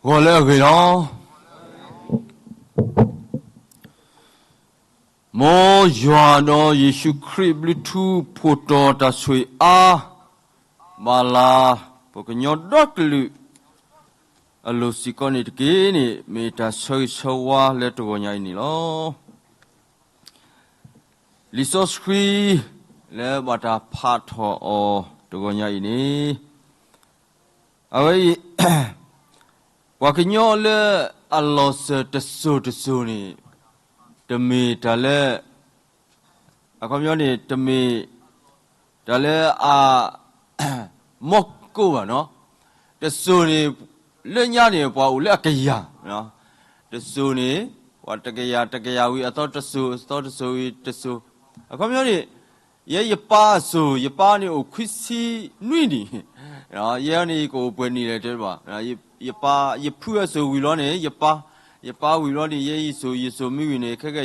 ဂီၤလၢအဂ့ၤလီၤ. မ်ယွၤဒီးယ့ၣ်ၡူးခရံာ်ဘျုးထူဖိးတီၤတၢ်ဆိၣ်ဂ့ၤအါ ဘၣ်လၢပှၤကညီဒီကလုာ်အလိၤစ့ၢ်ကီးန့ၣ်တက့ၢ်န့ၣ် မ့ၢ်တၢ်ဆၢဂ့ၤဆၢဝါလၢတဂီၤညါအံၤန့ၣ်လီၤ. လံာ်စီဆှံ လၢဘၣ်တၢ်ဖးထီၣ်အီၤတဂီၤညါအံၤန့ၣ် အဝဲအံၤ ပှၤကညီလၢအလီၤစၢၤတစိၤတစိၤန့ၣ် တမ့ၢ်တၢ်လၢ အခီပညီန့ၣ် တမ့ၢ်တၢ်လၢအ မီၢ်ကိၢ်ဘၣ်နီၤ. တစိၤန့ၣ် လၢညါန့ၣ် ပှၤအိၣ်လၢအကယၤ, တစိၤန့ၣ် ပှၤတကယၤ တကယၤဝံၤအသီတစိၤ အသီတစိၤဝံၤတစိၤ, အခီပညီန့ၣ် ယဲယပၢ်အစိၤ ယပၢ်န့ၣ်အိၣ်ခွံဆံနွံနံၣ်, ယဲန့ၣ်ယကအိၣ်ပှဲၤနံၣ်လဲၣ်တဲဘၣ်, ယပၢ် ယဖုအစိၤဝံၤလီၤန့ၣ် ယပၢ်, ယပၢ်ဝံၤလီၤန့ၣ် ယဲယစိၤ ယစိၤမ့ၢ်ဝံၤန့ၣ် ခဲကဲ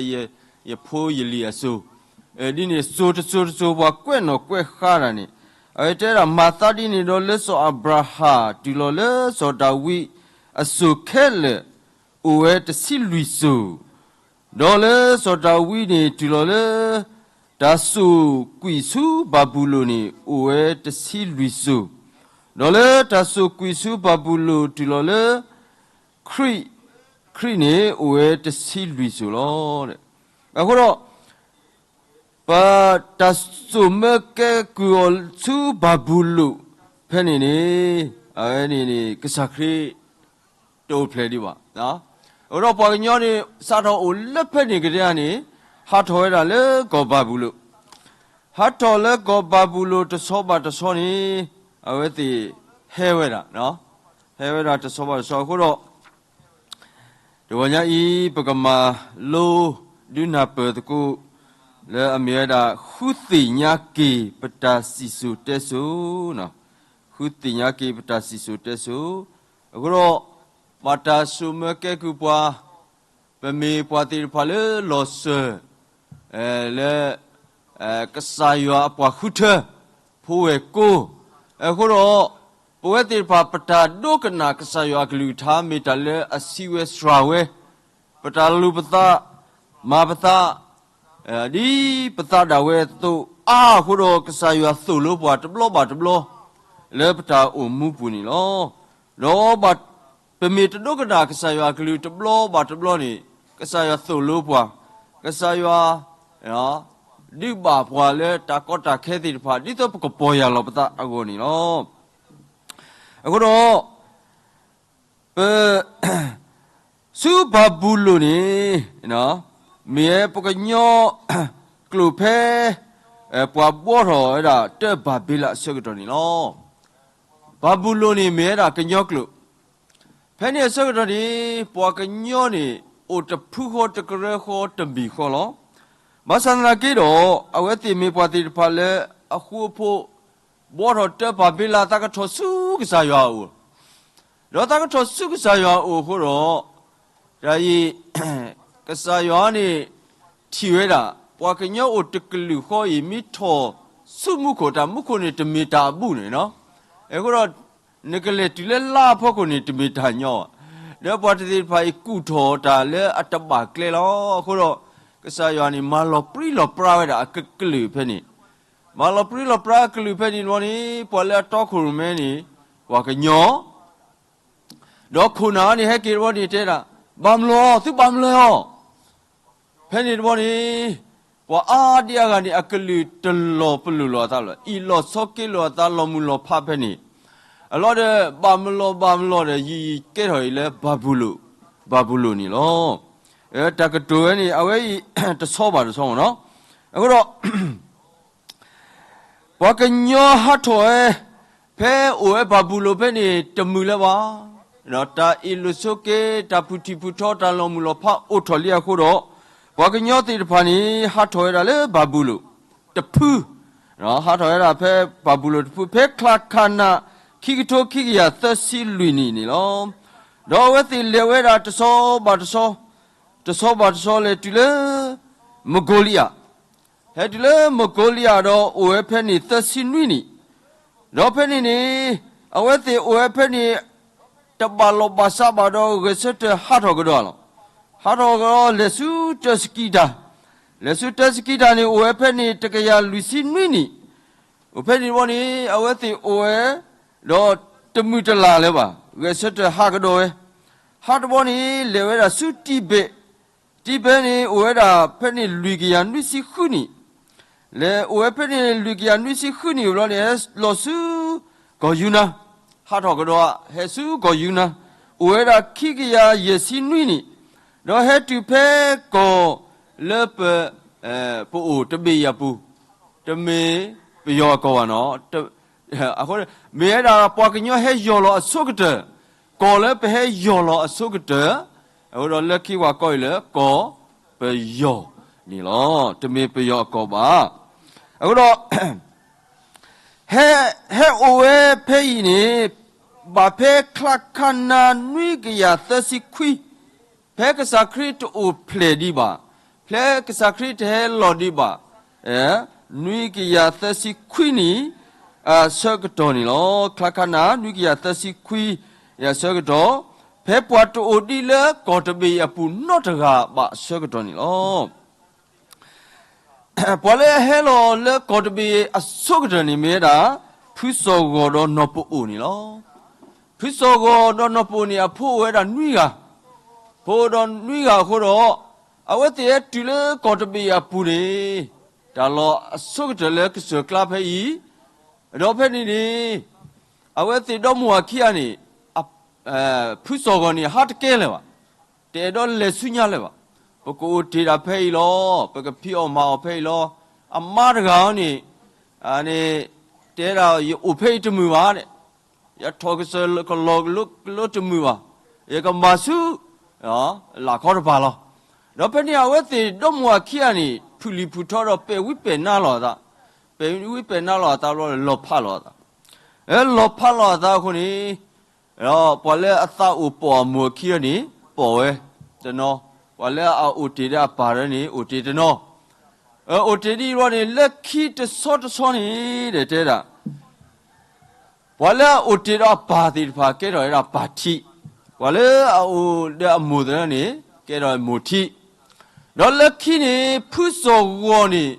ယဖိယလံၤအစိၤ, ဒ်န့ၣ်စိၤတစိၤတစိၤ ပှၤကွဲးနီၣ်ကွဲးဃါတၢ်န့ၣ်, အဝဲတဲဒၣ် မၤသးဒ်န့ၣ်ဒီး လၢစီၤအၤဘြၤဟၣ်တုၤလီၤလၢစီၤဒၤဝံးအစိၤခဲလၢာ် အိၣ်ဝဲတဆံလွံၢ်စိၤ, ဒီးလၢစီၤဒၤဝံးန့ၣ် တုၤလီၤလၢ တၢ်စိာ်ကွံာ်ဆူဘၤဘူၤလိၣ်န့ၣ် အိၣ်ဝဲတဆံလွံၢ်စိၤ, ဒီးလၢတၢ်စိာ်ကွံာ်ဆူဘၤဘူၤလိၣ်တုၤလီၤလၢ ခရံာ်, ခရံာ်န့ၣ် အိၣ်ဝဲတဆံလွံၢ်စိၤလီၤ. အဃိဒီး ပတၢ်စိာ်မၢကဲကုၢ်အီၤဆူဘၤဘူၤလိၣ်ဖဲန့ၣ်န့ၣ် အဝဲန့ၣ်န့ၣ် ကစၢ်ခရံာ်တအိၣ်ဖျဲၣ်ဒံးဘၣ်. အဃိဒီးပှၤကညီန့ၣ် စးထီၣ်အိၣ်လၢဖဲန့ၣ်ကတည်းကန့ၣ် ဟးထီၣ်ဝဲဒၣ်လၢကီၢ်ဘၤဘူၤလိၣ်, ဟးထီၣ်လၢကီၢ်ဘၤဘူၤလိၣ်တဆီဘၣ်တဆီန့ၣ် အဝဲသ့ၣ်ဟဲဝဲဒၣ်, ဟဲဝဲဒၣ်တဆီဘၣ်တဆီအဃိဒီး တဂီၤညါအံၤ ပကမၤလိဒုးနၢ်ပၢၢ်သကိး လၢအမ့ၢ်ဝဲဒၣ် ဃုသ့ၣ်ညါက့ၤပတၢ်စံၣ်စိၤတဲစိၤ, ဃုသ့ၣ်ညါက့ၤပတၢ်စံၣ်စိၤတဲစိၤ, အဃိဒီး ဘၣ်တၢ်စိာ်မၢကဲကုၢ်ပှၤ, ပမ့ၢ်ပှၤသ့ၣ်တဖၣ်လၢလီၤစၢၤ လၢ ကစၢ်ယွၤအပှၤဃုထၢ ဖိဝဲၢ်ကိ, အဃိဒီး ပဝဲသ့ၣ်တဖၣ် ပတၢ်ဒိကနၣ်ကစၢ်ယွၤအကလုၢ်ကထါ မ့ၢ်တၢ်လၢအစံးဝဲစှၤဝဲ, ပတၢ်လူၤပသး မၤပသး ဒ်ပသးဒၣ်ဝဲအသိးအါအဃိဒီး ကစၢ်ယွၤသိၣ်လိပှၤတဘျီဘၣ်တဘျီ လၢပတၢ်အိၣ်မူပူၤန့ၣ်လီၤ. ဒီး ပမ့ၢ်တဒိကနၣ်ကစၢ်ယွၤအကလုၢ်တဘျီဘၣ်တဘျီန့ၣ် ကစၢ်ယွၤသိၣ်လိပှၤ, ကစၢ်ယွၤ ဒုးဘၣ်ပှၤလၢတၢ်ကီတၢ်ခဲသ့ၣ်တဖၣ် ဒ်သိးပကပီၢ်ယၢ်လီၤပသးအဂီၢ်န့ၣ်လီၤ. အဃိဒီး ပ ဆူဘၤဘူၤလိၣ်န့ၣ် မ့ၢ်ပှၤကညီကျိာ်ဖဲ ပှၤဘှီထီၣ်ဝဲဒၣ်တၢဘၤဘ့လးအဆၢကတီၢ်န့ၣ်လီၤ. ဘၤဘူၤလိၣ်န့ၣ်မ့ၢ်ဝဲဒၣ်ကညီကျိာ်, ဖဲန့ၣ်အဆၢကတီၢ်န့ၣ် ပှၤကညီန့ၣ် အိၣ်တဖုဃီတကရၢဃီတဘ့ၣ်ဃီလီၤ. ဘၣ်ဆၣ်သနာ်က့ဒီး အဝဲသ့ၣ်မ့ၢ်ပှၤသ့ၣ်တဖၣ်လၢအဃူအဖိး ဘှီထီၣ်တၢဘၤဘ့လး သးကထီၣ်ဆူကစၢ်ယွၤအအိၣ်, ဒီးသးကထီၣ်ဆူကစၢ်ယွၤအအိၣ်အဃိဒီး တၢ်အံၤ ကစၢ်ယွၤန့ၣ်ထံၣ်ဝဲဒၣ် ပှၤကညီအိၣ်တကလုာ်ဃီအံၤ မ့ၢ်ထီၣ်ဆူမူခိၣ် တၢ်မူခိၣ်န့ၣ်တမ့ၢ်တၢ်အဘူးန့ၣ်နီၤ. အဃိဒီး နကလဲၤတုၤလၢလါအဖီခိၣ်န့ၣ် တမ့ၢ်တၢ်ညီဘၣ်. ဒီးပှၤတသ့ၣ်တဖၣ်အံၤကူၣ်ထီၣ်တၢ်လၢအတဘၣ်ကျဲလီၤ. အဃိဒီး ကစၢ်ယွၤန့ၣ် မၤလီၤပြံလီၤပြါဝဲဒၣ်အကလုာ်ဖဲန့ၣ်, မၤလီၤပြံလီၤပြါအကလုာ်ဖဲန့ၣ်တဘျီန့ၣ် ပှၤလၢအတီခိၣ်ရိၣ်မဲန့ၣ် ပှၤကညီ ဒီးခိၣ်နၢ်န့ၣ်ဟဲက့ၤတဘျီန့ၣ်တဲဒၣ်, ဘၣ်မလီၤအီၤ, သုဘၣ်မလီၤအီၤ. ဖဲန့ၣ်တဘျီန့ၣ် ပှၤအါဒံအါဂၤန့ၣ် အကလုၢ်တလီၤပလိာ်လိာ်အသးလီၤ. အ့ၣ်လိာ်ဆိးက့လိာ်အသး လီၤမုၢ်လီၤဖးဖဲန့ၣ်, အလီၢ်ဒီး ဘၣ်မလီၤဘၣ်မလီၤဒီး ယံာ်ယံာ်ကဲထီၣ်အံၤလၢဘၤဘူၤလိၣ်, ဘၤဘူၤလိၣ်န့ၣ်လီၤ. တၢ်ကတိၤဝဲန့ၣ် အဝဲအံၤ တဆီဘၣ်တဆီမ့ၢ်နီၤ. အဃိဒီး ပှၤကညီဟးထီၣ်ဝဲ ဖဲအိၣ်ဝဲဘၤဘူၤလိၣ်ဖဲန့ၣ် တမုာ်လၢၤဘၣ်. တၢ်အ့ၣ်လိာ်ဆိးက့ တၢ်ဖုၣ်ထံၣ်ဖုၣ်ထီ တၢ်လီၤမုၢ်လီၤဖးအိၣ်ထီၣ်လံအဃိဒီး ပှၤကညီသ့ၣ်တဖၣ်န့ၣ် ဟးထီၣ်ဝဲဒၣ်လၢဘၤဘူၤလိၣ်တဖု, ဟးထီၣ်ဝဲဒၣ်ဖဲဘၤဘူၤလိၣ်တဖု ဖဲချါခါနၤ ခံကထိခံကယၤသၢဆံလွံၢ်နံၣ်န့ၣ်လီၤ. ဒီးအဝဲသ့ၣ်လဲၤဝဲဒၣ်တဆီဘၣ်တဆီ, တဆီဘၣ်တဆီလဲၤတုၤလၢ မကိလံယၤ, ဟဲတုၤလၢမကိလံယၤဒီးအိၣ်ဝဲဖဲန့ၣ်သၢဆံနွံနံၣ်, ဒီးဖဲန့ၣ်န့ၣ် အဝဲသ့ၣ်အိၣ်ဝဲဖဲန့ၣ် တဘၣ်လီၢ်ဘၣ်စးဘၣ်ဒီး ဂဲၤဆၢထၢၣ်ဟးထီၣ်ကဒီးလီၤ. ဟးထီၣ်ကဒီး လဲၤဆူတၢ်စကံးတၢ်, လဲၤဆူတၢ်စကံးတၢ်န့ၣ် အိၣ်ဝဲဖဲန့ၣ် တကယၤလွံၢ်ဆံနွံနံၣ်, အိၣ်ဖဲန့ၣ်တဘျီန့ၣ် အဝဲသ့ၣ်အိၣ်ဝဲ ဒီးတမုာ်တလၤလၢၤဘၣ်, ဂဲၤဆၢထၢၣ်ဟးကဒီးဝဲ, ဟးတဘျီန့ၣ် လဲၤဝဲဒၣ်ဆူတံဘဲး, တံဘဲးန့ၣ် အိၣ်ဝဲဒၣ်ဖဲန့ၣ်လွံၢ်ကယၤနွံဆံဃုနံၣ်, လဲၤအိၣ်ဝဲဖဲန့ၣ်လွံၢ်ကယၤနွံဆံဃုနံၣ်ဘျီန့ၣ် ဟဲလီၤဆူကီၢ်ယူနါ, ဟးထီၣ်ကဒီး ဟဲဆူကီၢ်ယူနါ, အိၣ်ဝဲဒၣ်ခံကယၤယဲၢ်ဆံနွံနံၣ်, ဒီးဟဲတုၤဖဲကီၢ်လၢပ ပအိၣ်တဘ့ၣ်အံၤအပူၤ, တမ့ၢ်ပယီၤအကီၢ်ဘၣ်နီၤ, အဃိ မ့ၢ်ဝဲဒၣ်ပှၤကညီဟဲယီၢ်လီၤအဆိကတၢၢ်, ကီၢ်လၢပဟဲယီၢ်လီၤအဆိကတၢၢ်, အဃိဒီးလၢခံပှၤကိးအံၤလၢ ကီၢ်ပယီၤန့ၣ်လီၤ. တမ့ၢ်ပယီၤအကီၢ်ဘၣ်. အဃိဒီး ဟဲ ဟဲအိၣ်ဝဲဖဲအံၤန့ၣ် ဘၣ်ဖဲချါခါနါနွံကယၤသၢဆံခွံ, ဖဲကစၢ်ခရံာ်တအိၣ်ဖျဲၣ်ဒံးဘၣ်, ဖဲကစၢ်ခရံာ်တဟဲလီၤဒံးဘၣ်, နွံကယၤသၢဆံခွံနံၣ် အဆၢကတီၢ်န့ၣ်လီၤ. ချါခါနါ နွံကယၤသၢဆံခွံ အဆၢကတီၢ်, ဖဲပှၤတအိၣ်ဒံးလၢကီၢ်တဘ့ၣ်အံၤအပူၤနီတဂၤဘၣ်အဆၢကတီၢ်န့ၣ်လီၤ. ပှၤလၢအဟဲလီၤလၢကီၢ်တဘ့ၣ်အဆိကတၢၢ်န့ၣ်မ့ၢ်ဝဲဒၣ် ဖုစီၤဂီၤဒီးနီၢ်ပအိၣ်န့ၣ်လီၤ. ဖုစီၤဂီၤဒီးနီၢ်ပအိၣ်န့ၣ် အဖိအိၣ်ဝဲဒၣ်နွံဂၤ, ဖိအိၣ်ဒီးနွံဂၤအဃိဒီး အဝဲသ့ၣ်ဟဲတုၤလၢကီၢ်တဘ့ၣ်အံၤအပူၤန့ၣ် တၢ်လီၢ်အဆိကတၢၢ်လၢကစၢၢ်ကျါဖဲအံၤ, ဒီးဖဲန့ၣ်န့ၣ် အဝဲသ့ၣ်ဒီမါဝၤခံဂၤန့ၣ် ဖုစီၤဂီၤန့ၣ် ဟးတကဲလၢၤဘၣ်, တအဲၣ်ဒိးလဲၤဆူညါလၢၤဘၣ်. ပကအိၣ်တ့ၢ်ဒၣ်ဖဲအံၤလီၤ, ပကဖံးအီၣ်မၤအီၣ်ဖဲအံၤလီၤ. အမါတဂၤန့ၣ် တဲဒၣ် ယအိၣ်ဖဲအံၤတမုာ်ဘၣ်, ယထီၣ်ကစၢၢ်ကလိၤတမုာ်ဘၣ်, ယကမၤဆူ လၢ်ခီတပၤလီၤ. ဒီးဖဲန့ၣ်အဝဲသ့ၣ်ဒီမါဝၤခံဂၤန့ၣ် ဖုၣ်လံၣ်ဖုၣ်ထီဒီးပဲာ်ဝံပဲာ်နါလီၤအသး, ပဲာ်ဝံပဲာ်နါလီၤအသးဘျီ လီၤဖးလီၤအသး, လီၤဖးလီၤအသးအဃိန့ၣ် ဒီးပှၤလၢအသးအိၣ်ပိာ်အမိၢ်အခံန့ၣ် ပိာ်ဝဲတနီၤ, ပှၤလၢအအိၣ်တ့ၢ်ဒီးအပၢ်ဒီးန့ၣ် အိၣ်တ့ၢ်တနီၤ, အိၣ်တ့ၢ်ဒ်အံၤဘျီန့ၣ် လၢခံတဆီတဆီန့ၣ် တဲဒၣ် ပှၤလၢအအိၣ်တ့ၢ်ဒီးအပၢ်သ့ၣ်တဖၣ် ကဲထီၣ်ဝဲဒၣ်ပၢ်ထံး, ပှၤလၢအအိၣ်ဒီးအမိၢ်သ့ၣ်န့ၣ် ကဲထီၣ်မိၢ်ထံး, ဒီးလၢခံန့ၣ် ဖုစီၤဂီၤန့ၣ်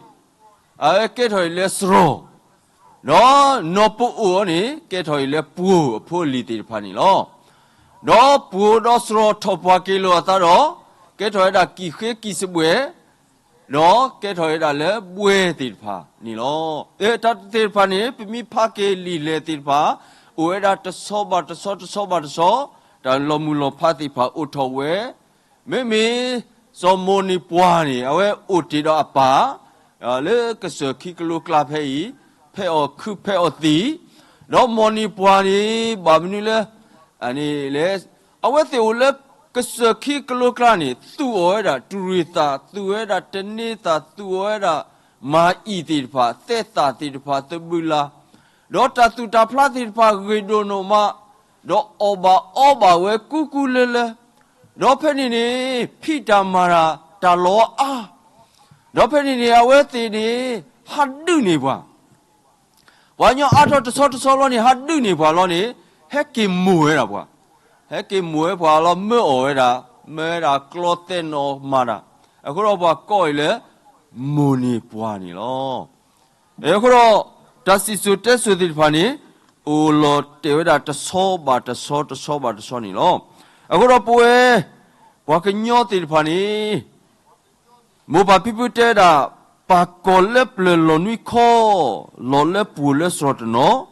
အဝဲကဲထီၣ်အံၤလၢစရီ, ဒီးနီၢ်ပအိၣ်န့ၣ် ကဲထီၣ်အံၤလၢပှိၢ်အဖိအလံၤသ့ၣ်တဖၣ်န့ၣ်လီၤ. ဒီးပှိၢ်ဒီးစရီထီၣ်ပှၤက့ၤလိာ်အသးဒီး ကဲထီၣ်ဝဲဒၣ်ကံၢ်ဃ့ကံၢ်စဘှဲၣ် ဒီးကဲထီၣ်ဝဲဒၣ်လၢဘှဲသ့ၣ်တဖၣ်န့ၣ်လီၤ. တၢ်သ့ၣ်တဖၣ်န့ၣ် ပမ့ၢ်ဖးက့ၤလံာ်လဲၢ်သ့ၣ်တဖၣ် အိၣ်ဝဲဒၣ်တဆီဘၣ်တဆီ တဆီဘၣ်တဆီ, တၢ်လီၤမုၢ်လီၤဖးသ့ၣ်တဖၣ်အိၣ်ထီၣ်ဝဲ, မ့မ့ၢ်စီၤမိၢ်နံၤပှၢ်န့ၣ် အဝဲအိၣ်တ့ၢ်ဒီးအပၢ် လၢကစၢၢ်ခံကလိကျါဖဲအံၤ, ဖဲအီၣ်ခုဖဲအီၣ်သံ, ဒီးမိၢ်နံၤပှၢ်န့ၣ် ဘၣ်မနုၤလၢ လဲၣ်, အဝဲသ့ၣ်အိၣ်လၢကစၢၢ်ခံကလိကျါန့ၣ် သူၣ်အီၣ်ဝဲဒၣ်တရံးသး, သူၣ်ဝဲဒၣ်တန့သး, သူၣ်အီၣ်ဝဲဒၣ်မၤအံၣ်သ့ၣ်တဖၣ်, သဲသၣ်သ့ၣ်တဖၣ်, သဘုၣ်လၢ်, ဒီးတၢ်သူၣ်တၢ်ဖျးသ့ၣ်တဖၣ်ဂ့ၤဒိၣ်နီၢ်မး, ဒီးအီၣ်ဘၣ်အီဘၣ်ဝဲကူကူလၢလၢ, ဒီးဖဲန့ၣ်န့ၣ် ဖံးတၢ်မၤတၢ်တၢ်လီၤအါ, ဒီးဖဲန့ၣ်န့ၣ် အဝဲသ့ၣ်န့ၣ် ဟးဒုးန့ၢ်ပှၤ ပှၤကညီအါထီၣ်တဆီတဆီလီၤန့ၣ် ဟးဒုးန့ၢ်ပှၤလီၤန့ၣ်, ဟဲက့ၤမိၢ်ဝဲဒၣ်ပှၤ, ဟဲက့ၤမိၢ်ဝဲပှၤလီၤ မၢအီၣ်ဝဲဒၣ်, မၢဝဲဒၣ်ကျီသဲးနီၣ်မၤတၢ်, အဃိဒီးပှၤကိးအံၤလၢ မိၢ်နံၤပှၢ်န့ၣ်လီၤ. အဃိဒီး တၢ်စံၣ်စိၤတဲစိၤသ့ၣ်တဖၣ်န့ၣ် အိၣ်လီၤတဲာ်ဝဲဒၣ်တဆီဘၣ်တဆီ တဆီဘၣ်တဆီန့ၣ်လီၤ. အဃိဒီးပဝဲ ပှၤကညီသ့ၣ်တဖၣ်န့ၣ် မိၢ်ပၢ်ဖံဖုတဲဝဲဒၣ်, ပၢ်ကီၢ်လၢပျၢၤလီၤနွံခီ, လီၤလၢပှိၢ်လၢစရီတနီၤ,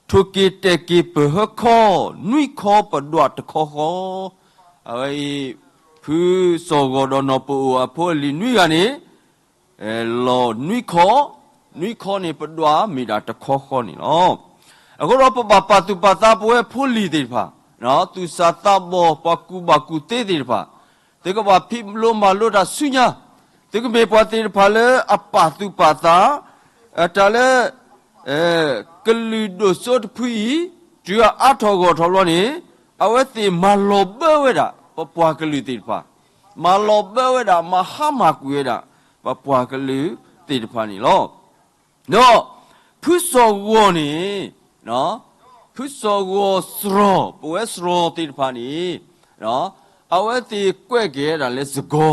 ထိၣ်က့ၤတဲာ်က့ၤပဟၢခီ, နွံခီပဒွးတခီဃီ, အဝဲအံၤ ဖုစီၤဂီၤဒီးနီၢ်ပအိၣ်အဖိအလံၤနွံဂၤန့ၣ် လီၤနွံခီ, နွံခီန့ၣ်ပဒွးမ့ၢ်ဒၣ်တခီဃီန့ၣ်လီၤ. အဃိဒီးပဘၣ်ပာ်သူၣ်ပာ်သးပဝဲဖိလံၤသ့ၣ်တဖၣ်, သူၣ်စၢ်သးဘီၣ် ပှၤကူၣ်ဘၣ်ကူၣ်သ့သ့ၣ်တဖၣ်, သုကဘၣ်ဖံးလိမၤလိတၢ်ဆူညါ, သုကမ့ၢ်ပှၤသ့ၣ်တဖၣ်လၢအပာ်သူၣ်ပာ်သး, တၢ်လၢ ကလုာ်ဒိၣ်စိတဖုအံၤ တုၤအအါထီၣ်ဂီၢ်ထီၣ်ဘျီန့ၣ်, အဝဲသ့ၣ်မၤလီၤဘၢဝဲဒၣ် ပပှၤကလုာ်သ့ၣ်တဖၣ်, မၤလီၤဘၢဝဲဒၣ် မၤဟါမၢ်ကွံာ်ဝဲဒၣ် ပပှၤကလုာ်သ့ၣ်တဖၣ်န့ၣ်လီၤ. ဒီး ဖုစီၤဂီၤန့ၣ် ဖုစီၤဂီၤစရီ, ပဝဲစရီသ့ၣ်တဖၣ်န့ၣ် အဝဲသ့ၣ်ကွဲးက့ၤဝဲဒၣ်လၢစကီ,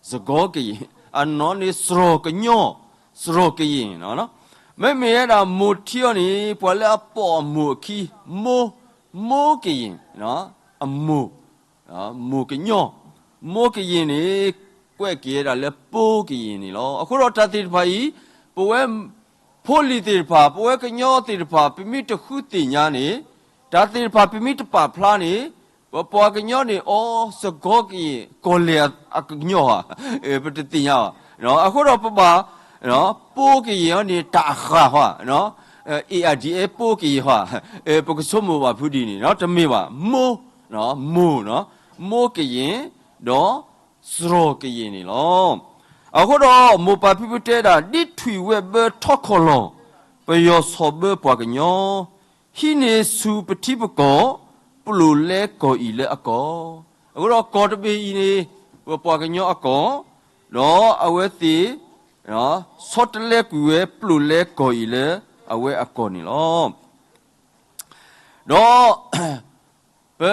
စကီကယံၣ်, အနီၢ်န့ၣ်စရီကညီ, စရီကယံၣ်, မ့မ့ၢ်ဝဲဒၣ်မိၢ်ထံအီၤန့ၣ် ပှၤလၢအပိာ်အမိၢ်အခံ, မိၢ်, မိၢ်ကယံၣ်, အမိၢ်, မိၢ်ကညီ, မိၢ်ကယံၣ်န့ၣ် ကွဲးက့ၤဝဲဒၣ်လၢပိကယံၣ်န့ၣ်လီၤ. အဃိဒီးတၢ်သ့ၣ်တဖၣ်အံၤ ပဝဲ ဖိလံၤသ့ၣ်တဖၣ်, ပဝဲကညီသ့ၣ်တဖၣ် ပမ့ၢ်တဃုသ့ၣ်ညါန့ၣ်, တၢ်သ့ၣ်တဖၣ်ပမ့ၢ်တပာ်ဖျါန့ၣ်, ပပှၤကညီန့ၣ် အိ စကီကယံၣ် ကီၢ်လဲၣ်အကညီဧါ, ပတသ့ၣ်ညါဘၣ်. အဃိဒီးပဘၣ်, ပိကယံၣ်အီၤန့ၣ် တၢ်အဃၢ်ဧါ, အ့ၣ်အၣ်ဒံၣ်အဲၣ် ပိကယံၣ်ဧါ, ပကဆိကမိၣ်ဘၣ်ဖုဒ်န့ၣ် တမ့ၢ်ဘၣ်, မိၢ်, မိၢ်, မိၢ်ကယံၣ်, ဒီး စရီကယံၣ်န့ၣ်လီၤ. အဃိဒီးမိၢ်ပၢ်ဖံဖုတဲဒၣ် ဒ်ထွံၣ်ဝဲၢ်ဘၢထီခီၣ်လီၢ်, ပယီၤဆီၣ်ဘၢပှၤကညီ, ဟံးန့ၢ်ဆူပထံပကီၢ်, ပျိာ်လဲကီၢ်အံၤလၢအကီၢ်. အဃိဒီးကီၢ်တဘ့ၣ်အံၤန့ၣ် ပပှၤကညီအကီၢ်, ဒီးအဝဲသ့ၣ် ဆီတလဲကွံာ်ဝဲ ပျိာ်လဲကီၢ်အံၤလၢအဝဲအကီၢ်န့ၣ်လီၤ. ဒီး ပ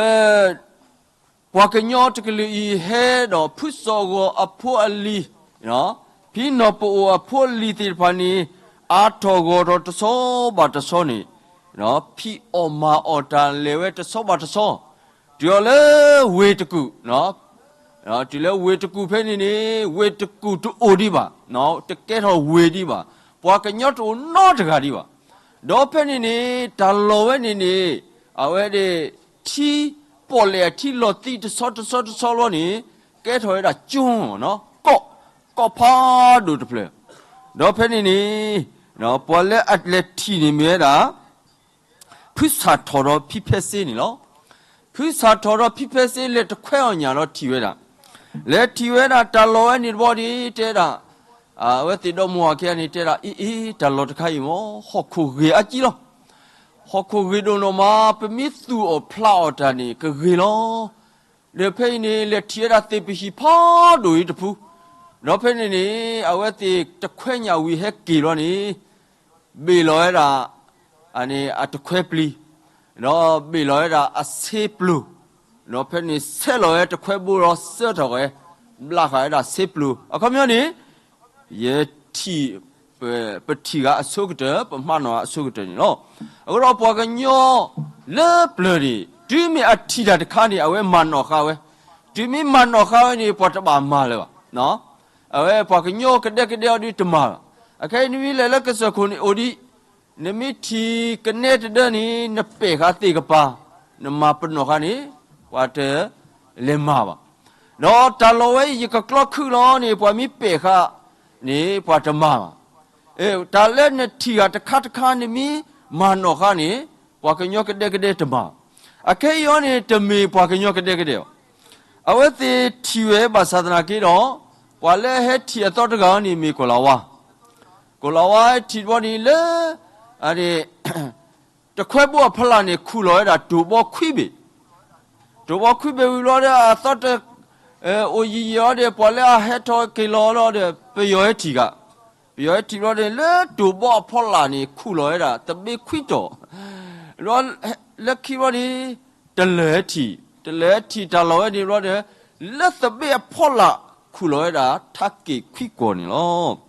ပှၤကညီတကလုာ်အံၤ ဟဲဒီးဖုစီၤဂီၤအဖိအလံၤ, ဖံနီၢ်ပအိၣ်အဖိအလံၤသ့ၣ်တဖၣ်န့ၣ် အါထီၣ်ဂီၤထီၣ်တဆီဘၣ်တဆီန့ၣ်, ဖံးအီၣ်မၤအီၣ်တၢ်လဲၤဝဲတဆီဘၣ်တဆီ, တုၤအီၤလၢဝ့ၢ်တကူၣ်, တုၤလၢဝ့ၢ်တကူၣ်ဖဲန့ၣ်န့ၣ် ဝ့ၢ်တကူၣ်တအိၣ်ဒံးဘၣ်, တကဲထီၣ်ဝ့ၢ်ဒံးဘၣ်, ပှၤကညီတအိၣ်နီတဂၤဒံးဘၣ်. ဒီးဖဲန့ၣ်န့ၣ် တၢ်လီၢ်ဝဲန့ၣ်န့ၣ် အဝဲဒၣ် ထံ, ပီၣ်လဲၣ်အထံလီၤသံးတဆီတဆီတဆီလီၤန့ၣ် ကဲထီၣ်ဝဲဒၣ်ကၠိ, ကီၢ်, ကီၢ်ဖးဒိၣ်တဖျၢၣ်. ဒီးဖဲန့ၣ်န့ၣ် ပှၤလၢအလဲၤထံၣ်န့ၣ်မ့ၢ်ဝဲဒၣ် ဖုစၢ်ထီၣ်ဒီးဖံဖဲစ့န့ၣ်လီၤ. ဖုစၢ်ထီၣ်ဒီးဖံဖဲစ့လဲၤတခွဲအီၣ်ညၣ်ဒီးထံၣ်ဝဲဒၣ်, လဲၤထံၣ်ဝဲဒၣ်တၢ်လီၢ်ဝဲန့ၣ်တဘျီန့ၣ် တဲဒၣ်, အဝဲသ့ၣ်ဒီမါဝၤခံဂၤန့ၣ် တဲဒၣ် အ့ အ့ တၢ်လီၢ်တခါအံၤမ့ၢ် ဟီၣ်ခိၣ်ဂ့ၤအါကံလီၤ. ဟီၣ်ခိၣ်ဂ့ၤဒိၣ်နီၢ်မး ပမ့ၢ်သူၣ်အီၣ်ဖျးအီၣ်တၢ်န့ၣ် ကဂ့ၤလီၤ. ဒီးဖဲအံၤန့ၣ် လဲၤထံၣ်ဝဲဒၣ်သ့ၣ်ပဟံၣ်ဖးဒိၣ်အံၤတဖု, ဒီးဖဲန့ၣ်န့ၣ် အဝဲသ့ၣ်တခွဲညၣ်ဝံၤဟဲက့ၤလီၤန့ၣ် ဘ့ၣ်လီၤဝဲဒၣ် အတခွဲပျံၤ, ဒီးဘ့ၣ်လီၤဝဲဒၣ်အဆ့ပျိၤ, ဒီးဖဲန့ၣ်ဆဲးလီၤဝဲတခွဲဘိဒီးစၢထီၣ်ဝဲ, ဘျးဃာ်ဝဲဒၣ်ဆ့ပျိၤ. အခီပညီန့ၣ် ယထံၣ်, ပထံၣ်ဃာ်အဆိကတၢၢ် ပမၤနီၣ်ဃာ်အဆိကတၢၢ်န့ၣ်လီၤ. အဃိဒီးပှၤကညီလၢပျၢၤန့ၣ် တုၤမ့ၢ်အထံၣ်တၢ်တခါန့ၣ် အဝဲမၤနီၣ်ဃာ်ဝဲ, တုၤမ့ၢ်မၤနီၣ်ဃာ်ဝဲန့ၣ် ပှၤတဘၣ်မၤလၢၤဘၣ်. အဝဲပှၤကညီကဒဲကဒဲအီၤဒ်တမၤဘၣ်. အခဲအံၤနမ့ၢ်လဲၤလၢကစၢၢ်ခိၣ်န့ၣ်အိၣ်ဒံး, နမ့ၢ်ထံၣ်ကနဲတဒၢန့ၣ် နပဲာ်ဃာ်သ့ၣ်ကပၤ, နမၤပနီၣ်ဃာ်န့ၣ် ပှၤတလဲၤမၤဘၣ်. ဒီးတၢ်လီၢ်ဝဲအံၤယကကျီခုၣ်လီၤန့ၣ် ပှၤမ့ၢ်ပဲာ်ဃာ်န့ၣ် ပှၤတမၤဘၣ်. တၢ်လၢနထံၣ်ဃာ်တခါတခါ နမ့ၢ်မၤနီၣ်ဃာ်န့ၣ် ပှၤကညီကဒဲကဒဲတမၤဘၣ်. အခဲအံၤအီၤန့ၣ် တမ့ၢ်ပှၤကညီကဒဲကဒဲဘၣ်. အဝဲသ့ၣ်ထံၣ်ဝဲဘၣ်ဆၣ်သနာ်က့ဒီး ပှၤလၢဟဲထံၣ်အသီတဂၤန့ၣ်မ့ၢ်ကီၢ်လၤဝါ, ကီၢ်လၤဝါထံၣ်တဘျီန့ၣ်လၢ တခွဲဘိအဖီလာ်န့ၣ် ခူၣ်လီၤဝဲဒၣ်တိၢ်ဘီခွံဘ့ၣ်, တိၢ်ဘီခွံဘ့ၣ်ဝံၤဘျီဒီး အသီတ အိၣ်ယံာ်ယံာ်အီၤဒီး ပှၤလၢအဟဲထီၣ်က့ၤလီၤလီၤဒီး ပယီၤဟဲထံၣ်ဃာ်, ပယီၤဟဲထံၣ်ဘျီန့ၣ် လၢတိၢ်ဘီအဖီလာ်န့ၣ် ခူၣ်လီၤဝဲဒၣ်သဘ့ၣ်ခွံတီၤ, လၢခံဘျီန့ၣ် တလၢၢ်ဟဲထံၣ်, တလၢၢ်ဟဲထံၣ်တၢ်လီၢ်ဝဲန့ၣ်ဘျီဒီး လၢသဘ့ၣ်အဖီလာ်ခူၣ်လီၤဝဲဒၣ် ထးက့ၣ်ခွံကွီၢ်န့ၣ်လီၤ.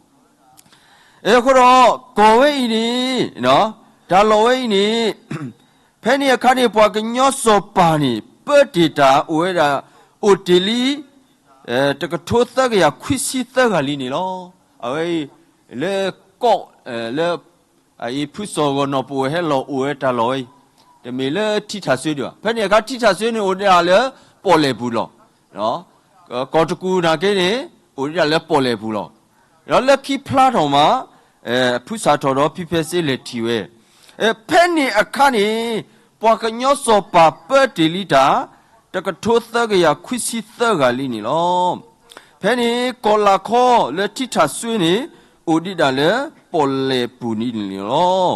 အဃိဒီး ကီၢ်ဝဲအံၤန့ၣ်, တၢ်လီၢ်ဝဲအံၤန့ၣ် ဖဲန့ၣ်အခါန့ၣ် ပှၤကညီစီၤပၤန့ၣ် ပၢတ့ၢ်တၢ်အိၣ်ဝဲဒၣ် အိၣ်တ့ၢ်လံ တကထိသၢကယၤခွံဆံသၢဂၤလံန့ၣ်လီၤ. အဝဲအံၤ လၢကီၢ် လၢ အအံၤဖုစီၤဂီၤနီၢ်ပအိၣ်ဟဲလီၤအိၣ်ဝဲတၢ်လီၢ်ဝဲအံၤ, တမ့ၢ်လၢထံထၣ်စွ့ဒံးဘၣ်. ဖဲန့ၣ်အခါထံထၣ်စွ့န့ၣ် အိၣ်ဒၣ်လၢပီၣ်လဲၣ်ပူၤလီၤ. ကီၢ်တကူၣ်နာ်က့န့ၣ် အိၣ်ဒၣ်လၢပီၣ်လဲၣ်ပူၤလီၤ. ဒီးလၢခံဖျါထီၣ်မး ဖုစၢ်ထီၣ်ဒီးဖံဖဲစ့လဲၤထံၣ်ဝဲ. ဖဲန့ၣ်အခါန့ၣ် ပှၤကညီစီၤပၤပၢတ့ၢ်လံတၢ် တကထိသၢကယၤခွံဆံသၢဂၤလံန့ၣ်လီၤ. ဖဲန့ၣ် ကီၢ်လၤခီလၢထံထၣ်စွ့န့ၣ် အိၣ်ဒံးဒၣ်လၢပီၣ်လဲၣ်ပူၤန့ၣ်လီၤ.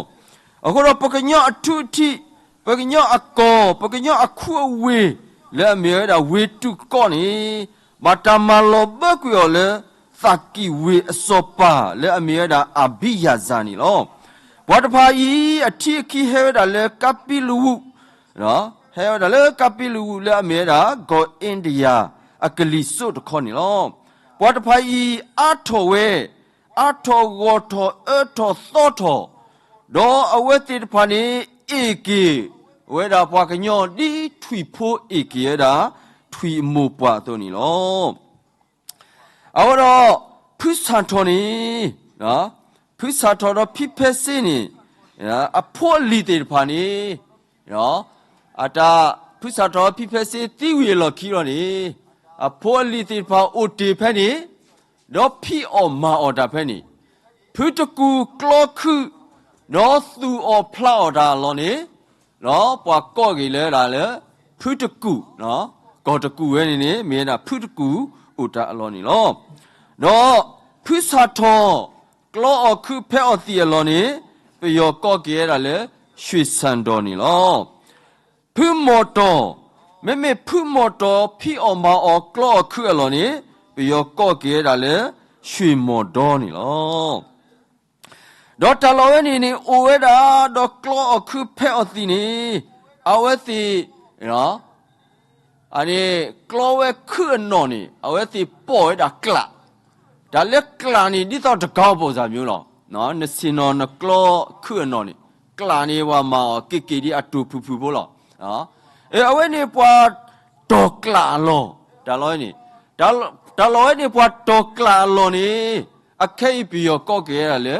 အဃိဒီးပကညီအထူအထံး, ပကညီအကီၢ်, ပကညီအခူအဝ့ၢ် လၢအမ့ၢ်ဝဲဒၣ်ဝ့ၢ်တူၢ်ကီၢ်န့ၣ် ဘၣ်တၢ်မၤလီၤဘၢကွံာ်အီၤလၢ သးကံၣ်ဝ့ၢ်အစီၤပၤလၢအမ့ၢ်ဝဲဒၣ်အဘံယၤစၤန့ၣ်လီၤ. ပှၤတဖၣ်အံၤ အထံအခံဟဲဝဲဒၣ်လၢကါပံလဝူး, ဟဲဝဲဒၣ်လၢကါပံလဝူးလၢအမ့ၢ်ဝဲဒၣ် ကီၢ်အ့ဒံယၤအကလံၤစိးတခီန့ၣ်လီၤ. ပှၤတဖၣ်အံၤ အါထီၣ်ဝဲ, အါထီၣ်ဂီၢ်ထီၣ်အၢထီၣ်သီထီၣ်, ဒီးအဝဲသ့ၣ်တဖၣ်န့ၣ် အ့ၣ်က့ၤဝဲဒၣ်ပှၤကညီဒ်ထွံၣ်ဖိအ့ၣ်က့ၤဝဲဒၣ် ထွံၣ်အမိၢ်ပှၢ်အသိးန့ၣ်လီၤ. အဃိဒီး ဖုစၣ်ထီၣ်န့ၣ်, ဖုစၣ်ထီၣ်ဒီးဖံဖဲစ့န့ၣ်, အဖိအလံၤသ့ၣ်တဖၣ်န့ၣ်, အတၢ်, ဖုစၣ်ထီၣ်ဖံဖဲစ့သံဝံၤအလီၢ်ခံလီၤန့ၣ်, အဖိအလံၤသ့ၣ်တဖၣ်အိၣ်တ့ၢ်ဖဲန့ၣ်, ဒီးဖံးအီၣ်မၤအီၣ်တၢ်ဖဲန့ၣ်, ဖုတကူၣ်ကျီခုၣ်, ဒီးသူၣ်အီၣ်ဖျးအီၣ်တၢ်အလီၢ်န့ၣ်, ဒီးပှၤကိးက့ၤလၢဒၣ်လၢ ဖုတကူၣ်, ကီၢ်တကူၣ်ဝဲန့ၣ်န့ၣ် မ့ၢ်ဝဲဒၣ်ဖုတကူၣ်အိၣ်တၢ်အလီၢ်န့ၣ်လီၤ. ဒီးဖုစၣ်ထီၣ် ကျီအီၣ်ခုးဖဲးအီၣ်သံးအလီၢ်န့ၣ် ပယီၤကိးက့ၤဝဲဒၣ်လၢ ရွှေစံတော်န့ၣ်လီၤ. ဖုမီၢ်တီၢ်, မ့မ့ၢ်ဖုမီၢ်တီၢ်ဖံးအီၣ်မၤအီၣ်ကျီအီၣ်ခုးအလီၢ်န့ၣ် ပယီၤကိးက့ၤဝဲဒၣ်လၢ ရွှေမော်တော်န့ၣ်လီၤ. ဒီးတၢ်လီၢ်ဝဲန့ၣ်န့ၣ် အိၣ်ဝဲဒၣ်ဒီးကျီအီၣ်ခုးဖဲးအီၣ်သံးန့ၣ်, အဝဲသ့ၣ် အန့ၣ် ကျီဝဲခုးအနီၢ်န့ၣ် အဝဲသ့ၣ်ပိာ်ဝဲဒၣ်ကျး, တၢ်လၢကျးန့ၣ် ဒ်သိးတကီပိာ်စၢ်မ့ၢ်လီၤ. နဆ့ၣ်နီၤနကျီခုးအနီၢ်န့ၣ်, ကျးန့ၣ် ပှၤမၤအီၤက့ၤက့ၤဒ်အတိၢ်ဖုၣ်ဖုၣ်ဖိလီၤ. အဝဲန့ၣ်ပှၤတီၢ်ကျးအလီၢ်, တၢ်လီၢ်ဝဲန့ၣ်, တၢ်လီၢ်ဝဲန့ၣ် ပှၤတီၢ်ကျးအလီၢ်န့ၣ်, အခဲအံၤပယီၤကိးက့ၤဝဲဒၣ်လၢ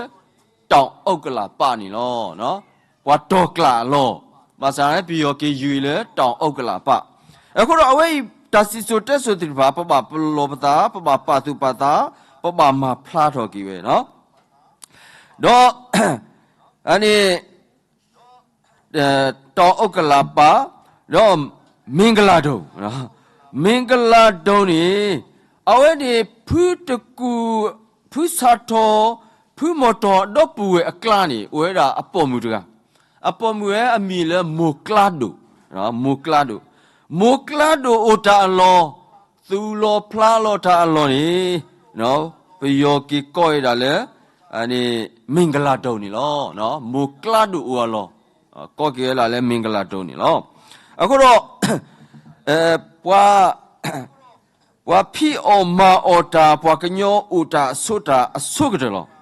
တောင်ဥက္ကလာပ န့ၣ်လီၤ. ပှၤတီၢ်ကျးအလီၢ်, ဘၣ်ဆၣ်န့ၣ် ပယီၤက့ၤယုာ်လၢ တောင်ဥက္ကလာပ. အဃိဒီးအဝဲအံၤ တၢ်စံၣ်စိၤတဲစိၤသ့ၣ်တဖၣ် ပဘၣ်ပလီၢ်ပသး, ပဘၣ်ပာ်သူၣ်ပာ်သး, ပဘၣ်မၤဖျါထီၣ်က့ၤဝဲလီၤ. ဒီး အန့ၣ် တောင်ဥက္ကလာပ, ဒီး မင်္ဂလာဒုံ, မင်္ဂလာဒုံန့ၣ်, အဝဲန့ၣ် ဖုတကူၣ်, ဖုစၣ်ထီၣ်, ဖုမီၢ်တီၢ်ဒီပုၢ်ဝဲၢ်အကျါန့ၣ် အိၣ်ဝဲဒၣ်အပိာ်မုၣ်တဂၤ, အပိာ်မုၣ်ဝဲအမံၤလၢမိၢ်ကျါဒိၣ်, မိၢ်ကျါဒိၣ်, မိၢ်ကျါဒိၣ်အိၣ်တၢ်အလီၢ်, သူၣ်လီၤဖျးလီၤတၢ်အလီၢ်န့ၣ်, ပယီၤက့ၤကိးဝဲဒၣ်လၢ မင်္ဂလာဒုံန့ၣ်လီၤ. မိၢ်ကျါဒိၣ်အိၣ်အလီၢ်, ကိးက့ၤဝဲဒၣ်လၢ မင်္ဂလာဒုံန့ၣ်လီၤ. အဃိဒီး ပှၤ, ပှၤဖံးအီၣ်မၤအီၣ်တၢ် ပှၤကညီအိၣ်တၢ်အဆိးတၢ်အဆိကတၢၢ်လီၤ.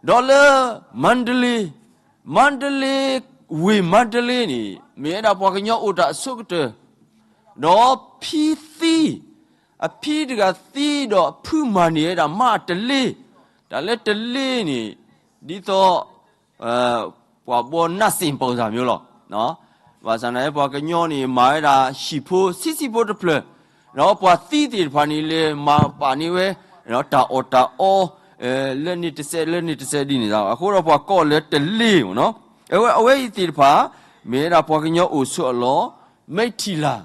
ဒီးလၢ မန္တလေး, မန္တလေး, ဝ့ၢ်မန္တလေးန့ၣ် မ့ၢ်ဝဲဒၣ်ပှၤကညီအိၣ်တၢ်အဆိကတၢၢ်, ဒီးဖံသံ, အဖံတဂၤသံဒီးအဖုမၤန့ၢ်ဝဲဒၣ်မါအတလ့, တၢ်လၢတလ့န့ၣ် ဒ်သိး ပှၤဘီနၢ်စ့ၣ်ပိာ်စၢ်မ့ၢ်လီၤ. ဘၣ်ဆၣ်န့ၣ် ပှၤကညီန့ၣ် မၤဝဲဒၣ်ဟံၣ်ဖိဆံးဆံးဖိတဖျၢၣ်, ဒီးပှၤသံသ့ၣ်တဖၣ်န့ၣ် လဲၤမၤပာ်န့ၢ်ဝဲ တၢ်အီၣ်တၢ်အီ လၢန့ၣ်တစဲး လၢန့ၣ်တစဲးဒ်န့ၣ်လီၤ. အဃိဒီးပှၤကိးလၢတလ့မ့ၢ်နီၤ, အဝဲအံၤသ့ၣ်တဖၣ် မ့ၢ်ဝဲဒၣ်ပှၤကညီအိၣ်ဆိးအလီၢ်, မဲထံလၤ,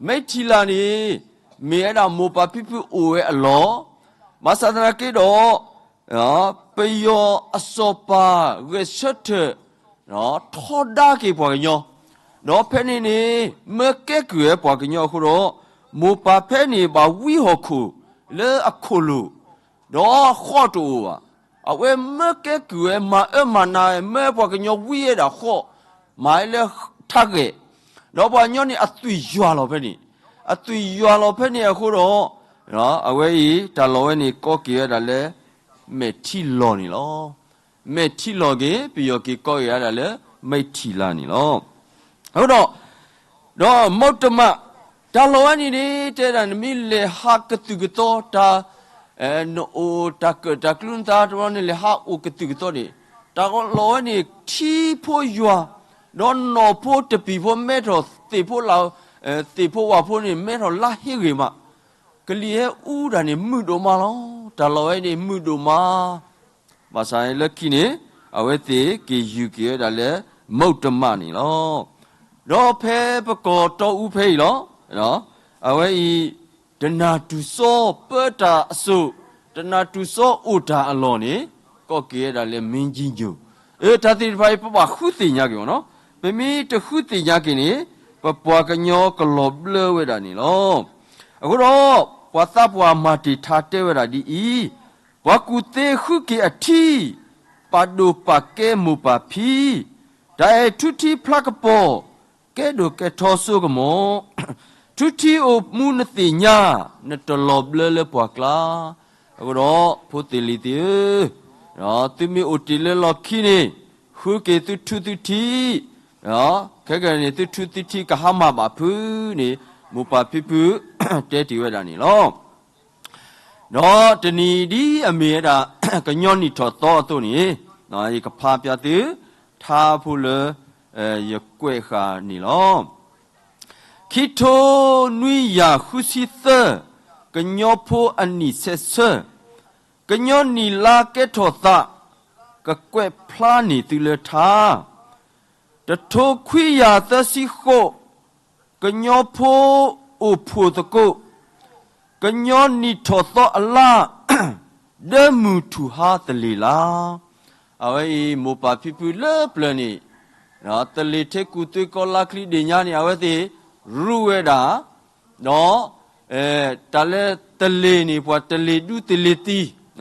မဲထံလၤန့ၣ် မ့ၢ်ဝဲဒၣ်မိၢ်ပၢ်ဖံဖုအိၣ်ဝဲအလီၢ်, ဘၣ်ဆၣ်သနာ်က့ဒီး ပယီၤအစီၤပၤဂဲၤဆၢထၢၣ် ထီဒါက့ၤပှၤကညီ, ဒီးဖဲန့ၣ်န့ၣ် မၢကဲကုၢ်ဝဲပှၤကညီအဃိဒီး မိၢ်ပၢ်ဖဲန့ၣ်ဘၣ်ဝံဟီၣ်ခိၣ်လၢအခီၣ်လိာ်, ဒီးဃီၣ်တအိၣ်ဘၣ်. အဝဲမၢကဲကုၢ်ဝဲ မၤအၢမၤနးဝဲ မၢပှၤကညီဝံဝဲဒၣ်ဃီၣ်, မၤဝဲလၢထးဂဲာ်, ဒီးပှၤကညီန့ၣ်အသွံၣ်ယွၤလီၤဖဲန့ၣ်, အသွံၣ်ယွၤလီၤဖဲန့ၣ်အဃိဒီး အဝဲအံၤ တၢ်လီၢ်ဝဲန့ၣ် ကိးက့ၤဝဲဒၣ်လၢ မဲာ်ထံလီၢ်န့ၣ်လီၤ. မဲာ်ထံလီၢ်က့ၤ ပယီၤက့ၤကိးက့ၤဝဲဒၣ်လၢ မဲာ်ထံလီၢ်န့ၣ်လီၤ. အဃိဒီး ဒီးမုတ်တမ, တၢ်လီၢ်ဝဲန့ၣ်န့ၣ် တဲဒၣ်နမ့ၢ်လဲၤဟးကသုၣ်ကသီတၢ်, နအိၣ်တၢ်ကၢၣ်တၢ်ကျူနသးတဘျီန့ၣ် လဲၤဟးအိၣ်ကသုၣ်ကသီန့ၣ်, တၢ်လီၢ်ဝဲန့ၣ် ထံဖိယွၤ, ဒီးနီၢ်ဖိတပံၤဖိမဲထီၣ်သ့ၣ်ဖိလၢ, သ့ၣ်ဖိဝၣ်ဖိန့ၣ် မဲထီၣ်လါဟ့ဂ့ၤမး, ကလံၤဟဲအူတၢ်န့ၣ် မုာ်ဒိၣ်မးလီၤ. တၢ်လီၢ်ဝဲန့ၣ် မုာ်ဒိၣ်မး ဘၣ်ဆၣ်လၢခံန့ၣ် အဝဲသ့ၣ်က့ၤယုၢ်က့ၤဝဲဒၣ်လၢ မုတ်တမန့ၣ်လီၤ. ဒီးဖဲပကီၢ်တီအူဖဲအံၤလီၤ. အဝဲအံၤ တနၢ်တူၢ်စီပၢတၢ်အစိၣ်, တနၢ်တူၢ်စီအိၣ်တၢ်အလီၢ်န့ၣ် ကိးက့ၤဝဲဒၣ်လၢ မင်းကြီးမြို့. အၢ တၢ်သ့ၣ်တဖၣ်အံၤ ပဘၣ်ဃုသ့ၣ်ညါက့ၤအီၤနီၤ. ပမ့ၢ်တဃုသ့ၣ်ညါက့ၤန့ၣ် ပပှၤကညီကလီၤဘျၢဝဲဒၣ်န့ၣ်လီၤ. အဃိဒီး ပှၤသးပှၢ်မၤတ့ၢ်ထါတဲဝဲဒၣ်ဒ်အံၤ, ပှၤကူၣ်သ့ဃုက့ၤအထံ, ပ ပာ်ဒိၣ်ပာ်ကဲမိၢ်ပၢ်ဖံ, တၢ်အဲၣ်ထူထံဖျါကပီၤ, ကဲဒိၣ်ကဲထီစိကမီၤ, ထူထံအိၣ်မူနသ့ၣ်ညါ, နတလီၤဘျၢလၢပှၤကျါ. အဃိဒီး ဖိသ့ၣ်လံၤသ့ၣ်ဧၢ, သုမ့ၢ်အိၣ်တ့ၢ်လၢလီၢ်ခံန့ၣ်, ဃုက့ၤသုထူသုထံ, ခဲကနံၣ်န့ၣ် သုထူသုထံကဟါမၢ်ဘၣ်ဖုန့ၣ်, မိၢ်ပၢ်ဖံဖု တဲတ့ၢ်ဝဲဒၣ်န့ၣ်လီၤ. ဒီးတနံၤဒ်အမ့ၢ်ဝဲဒၣ် ကညီနံၣ်ထီၣ်သီအသိးန့ၣ်, ယကဖးပျၢ်သု ထါဖိလၢ ယကွဲးဃာ်န့ၣ်လီၤ. ခံထိနွံယၤဃုဆံသၢ, ကညီဖိအနံၣ်ဆဲးဆၢ, ကညီနံၣ်လါကဲထီၣ်သး, ကကွဲးဖျါန့ၢ်သုလၢထါ. တထိခွံယၤသၢဆံဃိး, ကညီဖိအိၣ်ဖှိၣ်သကိး, ကညီနံၣ်ထီၣ်သီအလါ, ဒၢမုၢ်ထူၣ်ဟါသလ့ၤလါ. အဝဲအံၤ မိၢ်ပၢ်ဖံဖုလၢပျၢၤန့ၣ်, သလ့ၤထ့ကူၣ်သွ့ကီလါချံဒ့ၣ်ညါန့ၣ် အဝဲသ့ၣ်ရူဝဲဒၣ်, ဒီး တၢ်လၢသလ့ၤန့ၣ် ပှၤတလ့ၤဒူသလ့ၤသ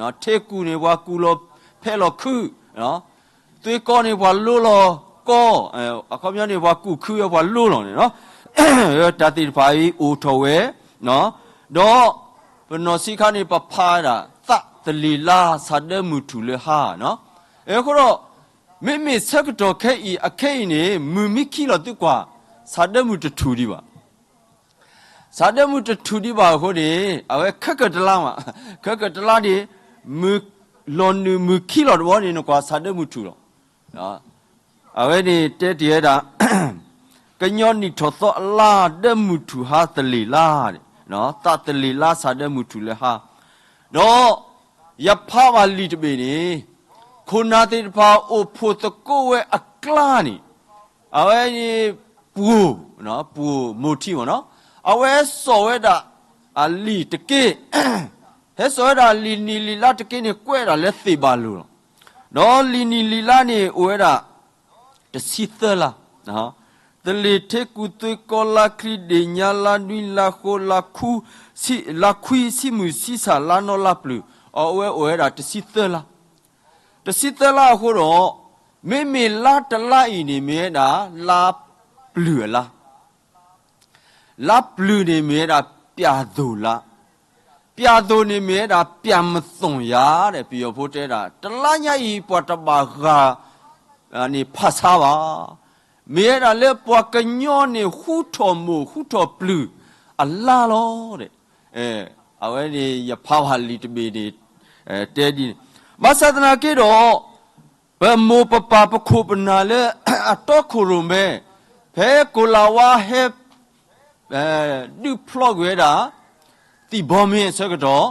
ံ, ထ့ကူၣ်န့ၣ် ပှၤကူၣ်လီၤဖဲလီၤခု, သွ့ကီန့ၣ် ပှၤလိလီၤကီ, အခီပညီန့ၣ် ပှၤကူၣ်ခုဝဲပှၤလိလီၤန့ၣ်လီၤ. တၢ်သ့ၣ်တဖၣ်အံၤအိၣ်ထီၣ်ဝဲ, ဒီး ပနီၢ်ဆံးခါန့ၣ် ပဖးဝဲဒၣ် သးသလ့ၤလါ ဆၣ်ဒၢမုၢ်ထူၣ်လၢဟါ. အဃိဒီး မ့မ့ၢ်ဆၢကတီၢ်ခဲအံၤ အခဲအံၤန့ၣ် မုၢ်မံခံလီၤသုကွၢ်, ဆၣ်ဒၢမုၢ်တထူၣ်ဒံးဘၣ်. ဆၣ်ဒၢမုၢ်တထူၣ်ဒံးဘၣ်အဃိန့ၣ် အဝဲခဲကတလါမး, ခဲကတလါန့ၣ် မုၢ်လီၤနုာ်မုၢ်ခံလီၤတဘျီန့ၣ် နကွၢ်ဆၣ်ဒၢမုၢ်ထူၣ်လီၤ. အဝဲန့ၣ်တဲတ့ၢ်ဝဲဒၣ် ကညီနံၣ်ထီၣ်သီအလါ ဒၢမုၢ်ထူၣ်ဟါသလ့ၤလါ, သးသလ့ၤလါ ဆၣ်ဒၢမုၢ်ထူၣ်လၢဟါ. ဒီးယဖးဘၣ်လံာ်တဘ့ၣ်န့ၣ်, ခိၣ်နၢ်သ့ၣ်တဖၣ်အိၣ်ဖှိၣ်သကိးဝဲအကျါန့ၣ်, အဝဲန့ၣ် ပှိၢ်, ပှိၢ်မိၢ်ထံမ့ၢ်နီၤ, အဝဲစိာ်ဝဲဒၣ်အလံာ်တက့ၢ်, ဟဲစိာ်ဝဲဒၣ်လံာ်နံၣ်လံာ်လါတက့ၢ်န့ၣ် ကွဲးဒၣ်လၢသ့ၣ်ဘၣ်လိၤလီၤ. ဒီးလံာ်နံၣ်လံာ်လါန့ၣ်အိၣ်ဝဲဒၣ် တဆံသၢလါ, သလ့ၤထ့ကူၣ်သွ့ကီလါချံဒ့ၣ်ညါလါနွံလါဃိလါခွံ, လါခွံဆံမုၢ်ဆံဆၣ်လါနီလါပျုၤ, အဝဲအိၣ်ဝဲဒၣ်တဆံသၢလါ. တဆံသၢလါအဃိဒီး, မ့မ့ၢ်လါတလါအံၤန့ၣ်မ့ၢ်ဝဲဒၣ် လါပျုၤအလါ လါပျုၤန့ၣ်မ့ၢ်ဝဲဒၣ် ပျၢ်သိၣ်လါ, ပျၢ်သိၣ်န့ၣ်မ့ၢ်ဝဲဒၣ် ပျၢ်မသွန်ယၤဒီး ပယီၤဖိတဲဒၣ် တလါညါအံၤ ပှၤတဘၣ်ဂၤန့ၣ်ဖးဆါဘၣ်, မ့ၢ်ဝဲဒၣ်လၢပှၤကညီန့ၣ် ဃူထီၣ်မိၢ်ဃူထီၣ်ပျုၤအလါလီၤ. အဝဲန့ၣ်ယဖးဘၣ်လံာ်တဘ့ၣ်န့ၣ် တဲဒ်န့ၣ်, ဘၣ်ဆၣ်သနာ်က့ဒီး ပမိၢ်ပပၢ်ပခိၣ်ပနၢ်လၢအတီခိၣ်ရိၣ်မဲ, ဖဲကိၤလၤဝါဟဲ ဒုးဖျီကွံာ်ဝဲဒၣ် သံၣ်ဘီမ့ၤအဆၢကတီၢ်,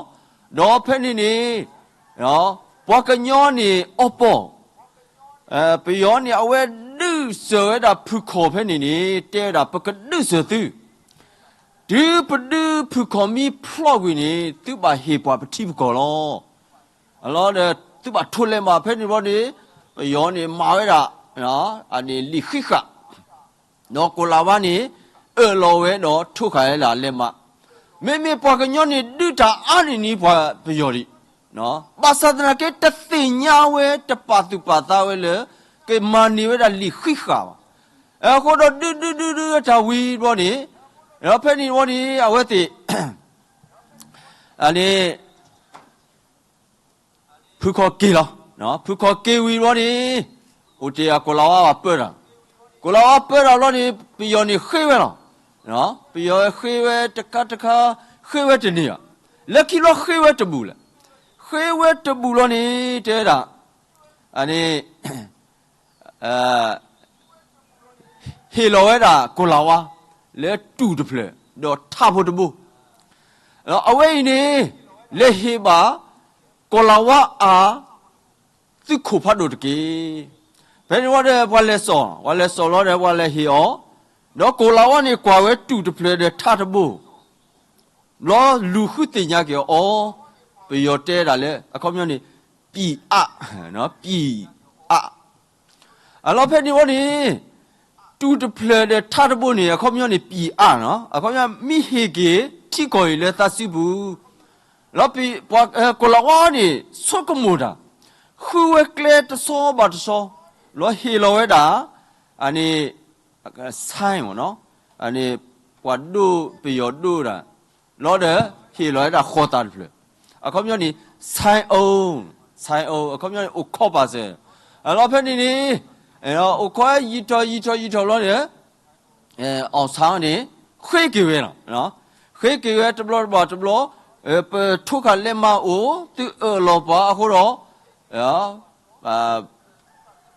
ဒီးဖဲန့ၣ်န့ၣ် ပှၤကညီန့ၣ်အီပီၢ်, ပယီၤန့ၣ် အဝဲဒုးစၢၤဝဲဒၣ်ဖုၣ်ခီၣ်ဖဲန့ၣ်န့ၣ် တဲဝဲဒၣ် ပကဒုးစၢၤသု, တုၤပဒုးဖုၣ်ခီၣ်မံဖျီကွံာ်န့ၣ် သုဘၣ်ဟ့ၣ်ပှၤပထံပကီၢ်လီၤ. အလီၢ်ဒီး သုဘၣ်ထိးလဲၤမးဖဲန့ၣ်ဘျီန့ၣ် ပယီၤန့ၣ်မၤဝဲဒၣ် အန့ၣ်လံာ်ဃံးဃာ် ဒီးကိၤလၤဝါန့ၣ် အၢၣ်လီၤဝဲဒီးထိးဃာ်ဝဲဒၣ်လဲၤမး, မ့မ့ၢ်ပှၤကညီန့ၣ် ဒုးတၢ်အါန့ၢ်န့ၣ်ပှၤပယီၤဒံး, ဘၣ်ဆၣ်သနာ်က့ တသ့ၣ်ညါဝဲ တပာ်သူၣ်ပာ်သးဝဲလၢ ကမၤန့ၢ်ဝဲဒၣ်လံာ်ဃံးဃာ်ဘၣ်. အဃိဒီးဒုးဒုးဒုးဒုးတၢ်ဝံၤဘျီန့ၣ်, ဒီးဖဲန့ၣ်ဘျီန့ၣ် အဝဲသ့ၣ် အန့ၣ် ဖုၣ်ခီၣ်က့ၤလီၤ. ဖုၣ်ခီၣ်က့ၤဝံၤဘျီန့ၣ် အိၣ်တ့ၢ်အကိၤလၤဝါဘၣ်ပၢတၢ်, ကိၤလၤဝါပၢတၢ်ဘျီန့ၣ် ပယီၤန့ၣ်ဃ့ဝဲလီၤ. ပယီၤဃ့ဝဲတခါတခါ ဃ့ဝဲတန့ၢ်ဘၣ်. လၢခံဘျီဃ့ဝဲတဘူၣ်လဲၣ်. ဃ့ဝဲတဘူၣ်လီၤန့ၣ် တဲဝဲဒၣ် အန့ၣ် ဟ့ၣ်လီၤဝဲဒၣ်ကိၤလၤဝါ လၢတူၢ်တဖျၢၣ် ဒီးထးဖိတဘိ, အဝဲအံၤန့ၣ် လဲၤဟ့ၣ်ဘၣ် ကိၤလၤဝါအ သုးခိၣ်ဖးဒိၣ်တက့ၢ်. ဖဲန့ၣ်ဝံၤဒီး ပှၤလဲၤစိာ်, ပှၤလဲၤစိာ်လီၤဒီး ပှၤလဲၤဟ့ၣ်အီၤ, ဒီးကိၤလၤဝါန့ၣ်ကွၢ်ဝဲတူၢ်တဖျၢၣ်ဒီးထးတဘိ, ဘျီလူၤဃုသ့ၣ်ညါက့ၤအီၤ, ပယီၤတဲဒၣ်လၢ အခီပညီန့ၣ် ပံၣ်အး, ပံၣ်အး အလီၢ်ဖဲန့ၣ်ဝံၤန့ၣ် တူၢ်တဖျၢၣ်ဒီးထးတဘိန့ၣ် အခီပညီန့ၣ် ပံၣ်အးနီၤ, အခီပညီ မ့ၢ်ဟ့ၣ်က့ၤထံကီၢ်အံၤလၢသးစုပူၤ, လီၤ ကိၤလၤဝါန့ၣ် ဆိကမိၣ်တၢ်, ဃုဝဲကျဲတဆီဘၣ်တဆီ, လီၤဟ့ၣ်လီၤဝဲဒၣ် အန့ၣ် sign မ့ၢ်နီၤ, အန့ၣ် ပှၤဒိၣ်ပယီၤဒိၣ်ဒၣ်, လီၤဒီး ဟ့ၣ်လီၤဝဲဒၣ်ဃီသးတဖျၢၣ်, အခီပညီန့ၣ် sign on, sign on အခီပညီန့ၣ် အိၣ်ခိးပာ်စၢၤ, အလီၤဖဲန့ၣ်န့ၣ် အိၣ်ခိးယံာ်ထီၣ်ယံာ်ထီၣ်ယံာ်ထီၣ်လီၤဒီး အောင်ဆန်းန့ၣ် ဃ့က့ၤဝဲလီၤ. ဃ့က့ၤဝဲတဘျီတဘျီတဘျီ, ပထိၣ်ခးလဲးမးအိၣ် သုအၢၣ်လီၤပှၤအဃိဒီး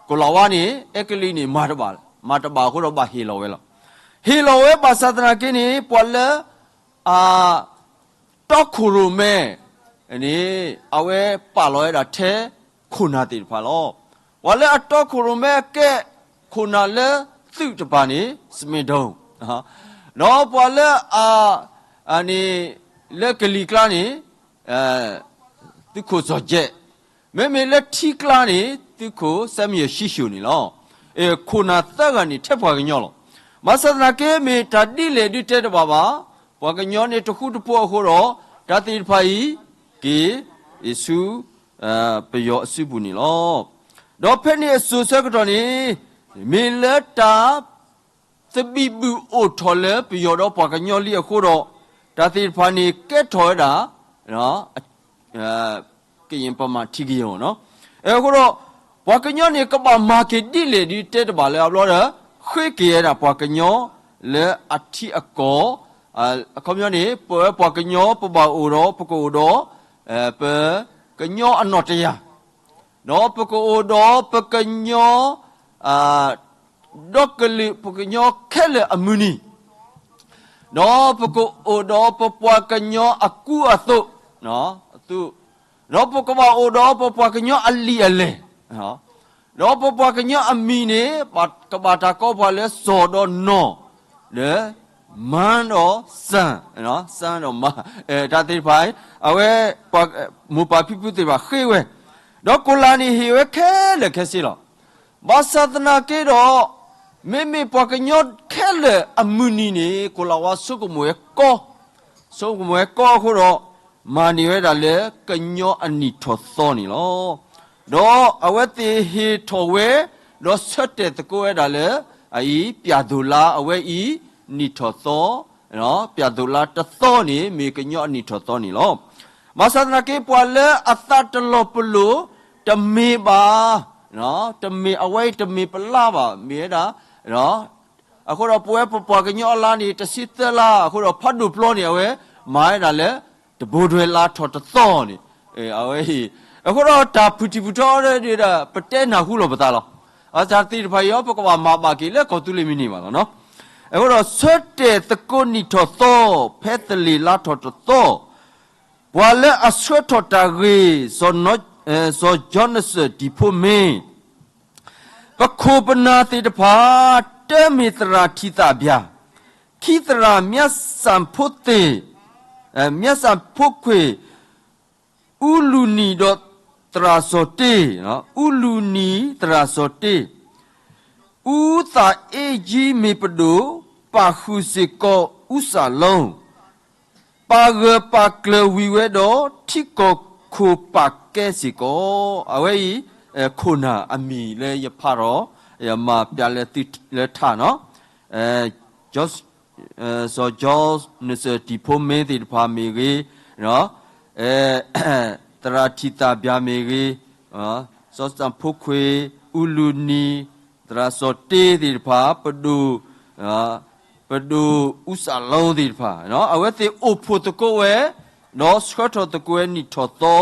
ကိၤလၤဝါန့ၣ် အဲကလံးန့ၣ် မၤတဘၣ်, မၤတဘၣ်အဃိဒီးဘၣ်ဟ့ၣ်လီၤဝဲလီၤ. ဟ့ၣ်လီၤဝဲဘၣ်ဆၣ်သနာ်က့န့ၣ် ပှၤလၢ အ တီခိၣ်ရိၣ်မဲန့ၣ် အဝဲပာ်လီၤဝဲဒၣ်ထဲခိၣ်နၢ်သ့ၣ်တဖၣ်လီၤ. ပှၤလၢအတီခိၣ်ရိၣ်မဲအကဲ ခိၣ်နၢ်လၢသုးတပၤန့ၣ် စမ့ၣ်ဒိၣ်, ဒီးပှၤလၢအ န့ၣ် လၢကလံၤကျါန့ၣ် သုးခိၣ်စီၤကဲး, မ့မ့ၢ်လၢထံကျါန့ၣ် သုးခိၣ်စဲမံယၢၣ်ၡံၣ်ၡိၣ်န့ၣ်လီၤ. ခိၣ်နၢ်သၢဂၤန့ၣ်ထဲပှၤကညီလီၤ. ဘၣ်ဆၣ်သနာ်က့ မ့ၢ်တၢ်ဒ်လဲၣ်ဒုးတဲတဘၣ်ဘၣ်, ပှၤကညီန့ၣ်တဃူတဖိးအဃိဒီး တၢ်သ့ၣ်တဖၣ်အံၤ က့ၤဆူ ပယီၤအစုပူၤန့ၣ်လီၤ. ဒီးဖဲန့ၣ်အစိၤဆၢကတီၢ်န့ၣ် မ့ၢ်လၢတၢ် သဘံၣ်ဘုၣ်အိၣ်ထီၣ်လၢပယီၤဒီးပှၤကညီလံအဃိဒီး တၢ်သ့ၣ်တဖၣ်န့ၣ်ကဲထီၣ်ဝဲဒၣ် ကရင်ဗမာအဓိကရုဏ်း အဃိဒီး ပှၤကညီန့ၣ်ကဘၣ်မၤက့ၤဒ်လဲၣ်ဒုးတဲတဘၣ်လၢအဘျီဒီး ဃ့က့ၤဝဲဒၣ်ပှၤကညီလၢအထံအကီၢ်, အခီပညီန့ၣ် ပဝဲပှၤကညီပဘၣ်အိၣ်ဒီး ပကအိၣ်ဒီး ပကညီအနီၣ်တယၢ် ဒီးပကအိၣ်ဒီးပကညီ ဒီကလုာ်ပကညီခဲလၢာ်အမုၢ်နံၤ, ဒီးပကအိၣ်ဒီးပပှၤကညီအကူအသိး, ဒီးပကဘၣ်အိၣ်ဒီးပပှၤကညီအလံာ်အလဲၢ်, ဒီးပပှၤကညီအမံၤန့ၣ် ကဘၣ်တၢ်ကိးပှၤလၢစီၤဒီးနီၢ်, ဒီး မၢဒီးစၢ်, စၢ်ဒီးမၢ, တၢ်သ့ၣ်တဖၣ် အဝဲ မိၢ်ပၢ်ဖံဖုသ့ၣ်တဖၣ်ဃ့ဝဲ, ဒီးကိၤလၤန့ၣ်ဟ့ၣ်ဝဲခဲလၢာ်ခဲဆ့လီၤ. ဘၣ်ဆၣ်သနာ်က့ဒီး မ့မ့ၢ်ပှၤကညီခဲလၢာ်အမုၢ်နံၤန့ၣ် ကိၤလၤဝါဆိကမိၣ်ဝဲကီ, ဆိကမိၣ်ဝဲကီအဃိဒီး မၤန့ၢ်ဝဲဒၣ်လၢကညီအနံၣ်ထီၣ်သီန့ၣ်လီၤ. ဒီးအဝဲသ့ၣ်ဟ့ၣ်ထီၣ်ဝဲ ဒီးဆၢတဲာ်သကိးဝဲဒၣ်လၢ အအံၤ ပၠၣ်သိၣ်လါအဝဲအံၤ နံၣ်ထီၣ်သီ, ပၠၣ်သိၣ်လါတသီန့ၣ် မ့ၢ်ကညီအနံၣ်ထီၣ်သီန့ၣ်လီၤ. ဘၣ်ဆၣ်သနာ်က့ ပှၤလၢအသးတလီၤပလိာ် တမ့ၢ်ဘၣ်, တမ့ၢ်အဝဲအံၤတမ့ၢ်ပလါဘၣ် မ့ၢ်ဝဲဒၣ် အဃိဒီးပဝဲပပှၤကညီအလါန့ၣ် တဆံသၢလါ, အဃိဒီးဖးဒိၣ်ပျီန့ၣ် အဝဲမၤဝဲဒၣ်လၢ တဘိဒွဲလါထီၣ်တသီန့ၣ်, အဝဲအံၤ, အဃိဒီးတၢ်ဖုၣ်ထံၣ်ဖုၣ်ထီဒီး ပတဲနၢ်ဟူလီၤပသးလီၤ. အတၢ်သ့ၣ်တဖၣ်အံၤ ပကဘၣ်မၤဘၣ်က့ၤလၢကီၢ်သူလ့ၤမုၢ်နံၤဘၣ်လီၤ. အဃိဒီးဆၢတဲာ်သကိးနံၣ်ထီၣ်သီ, ဖဲသလ့ၤလါထီၣ်တသီ, ပှၤလၢအဆှၢထီၣ်တၢ်ဂ့ၢ် စီၤကၠီနစၢၣ်တံၤဖိမ့ၢ် ပခိၣ်ပနၢ်သ့ၣ်တဖၣ် တၢမ့ၢ်သရၣ်ထံၣ်သၣ်ဘျၣ်, ခံသရၣ်မျးစၣ်ဖိသ့ၣ်, မျးစၣ်ဖိခွ့ၣ်, အူလူနံၤဒီးသရၣ်စီၤတ့, အူလူနံၤသရၣ်စီၤတ့, အူသၣ်အ့ကၠံမ့ၢ်ပဒိၣ်, ပာ်ဃုာ်စ့ၢ်ကီးအူစၣ်လိ ပာ်ဂၢၢ်ပာ်ကျၢၤဝံၤဝဲဒီး ထံကီၢ်ခိၣ်ပာ်ကဲစ့ၢ်ကီး, အဝဲအံၤ ခိၣ်နၢ်အမံၤလၢယဖးထီၣ် ယမၤပျးလၢထးနီၤ, စီၤကၠီနစၢၣ်တံၤဖိမ့ၢ်သ့ၣ်တဖၣ်မ့ၢ်ဂ့ၤ, သရၣ်ထံၣ်သၣ်ဘျၣ်မ့ၢ်ဂ့ၤ, စီၤစၣ်ဖိခွ့ၣ်, အူလူနံၤ, သရၣ်စီၤတ့သ့ၣ်တဖၣ်, ပဒိၣ် ပဒိၣ်အူစၣ်လိသ့ၣ်တဖၣ်, အဝဲသ့ၣ်အိၣ်ဖှိၣ်သကိးဝဲ, ဒီးဆှၢထီၣ်သကိးဝဲနံၣ်ထီၣ်သီ,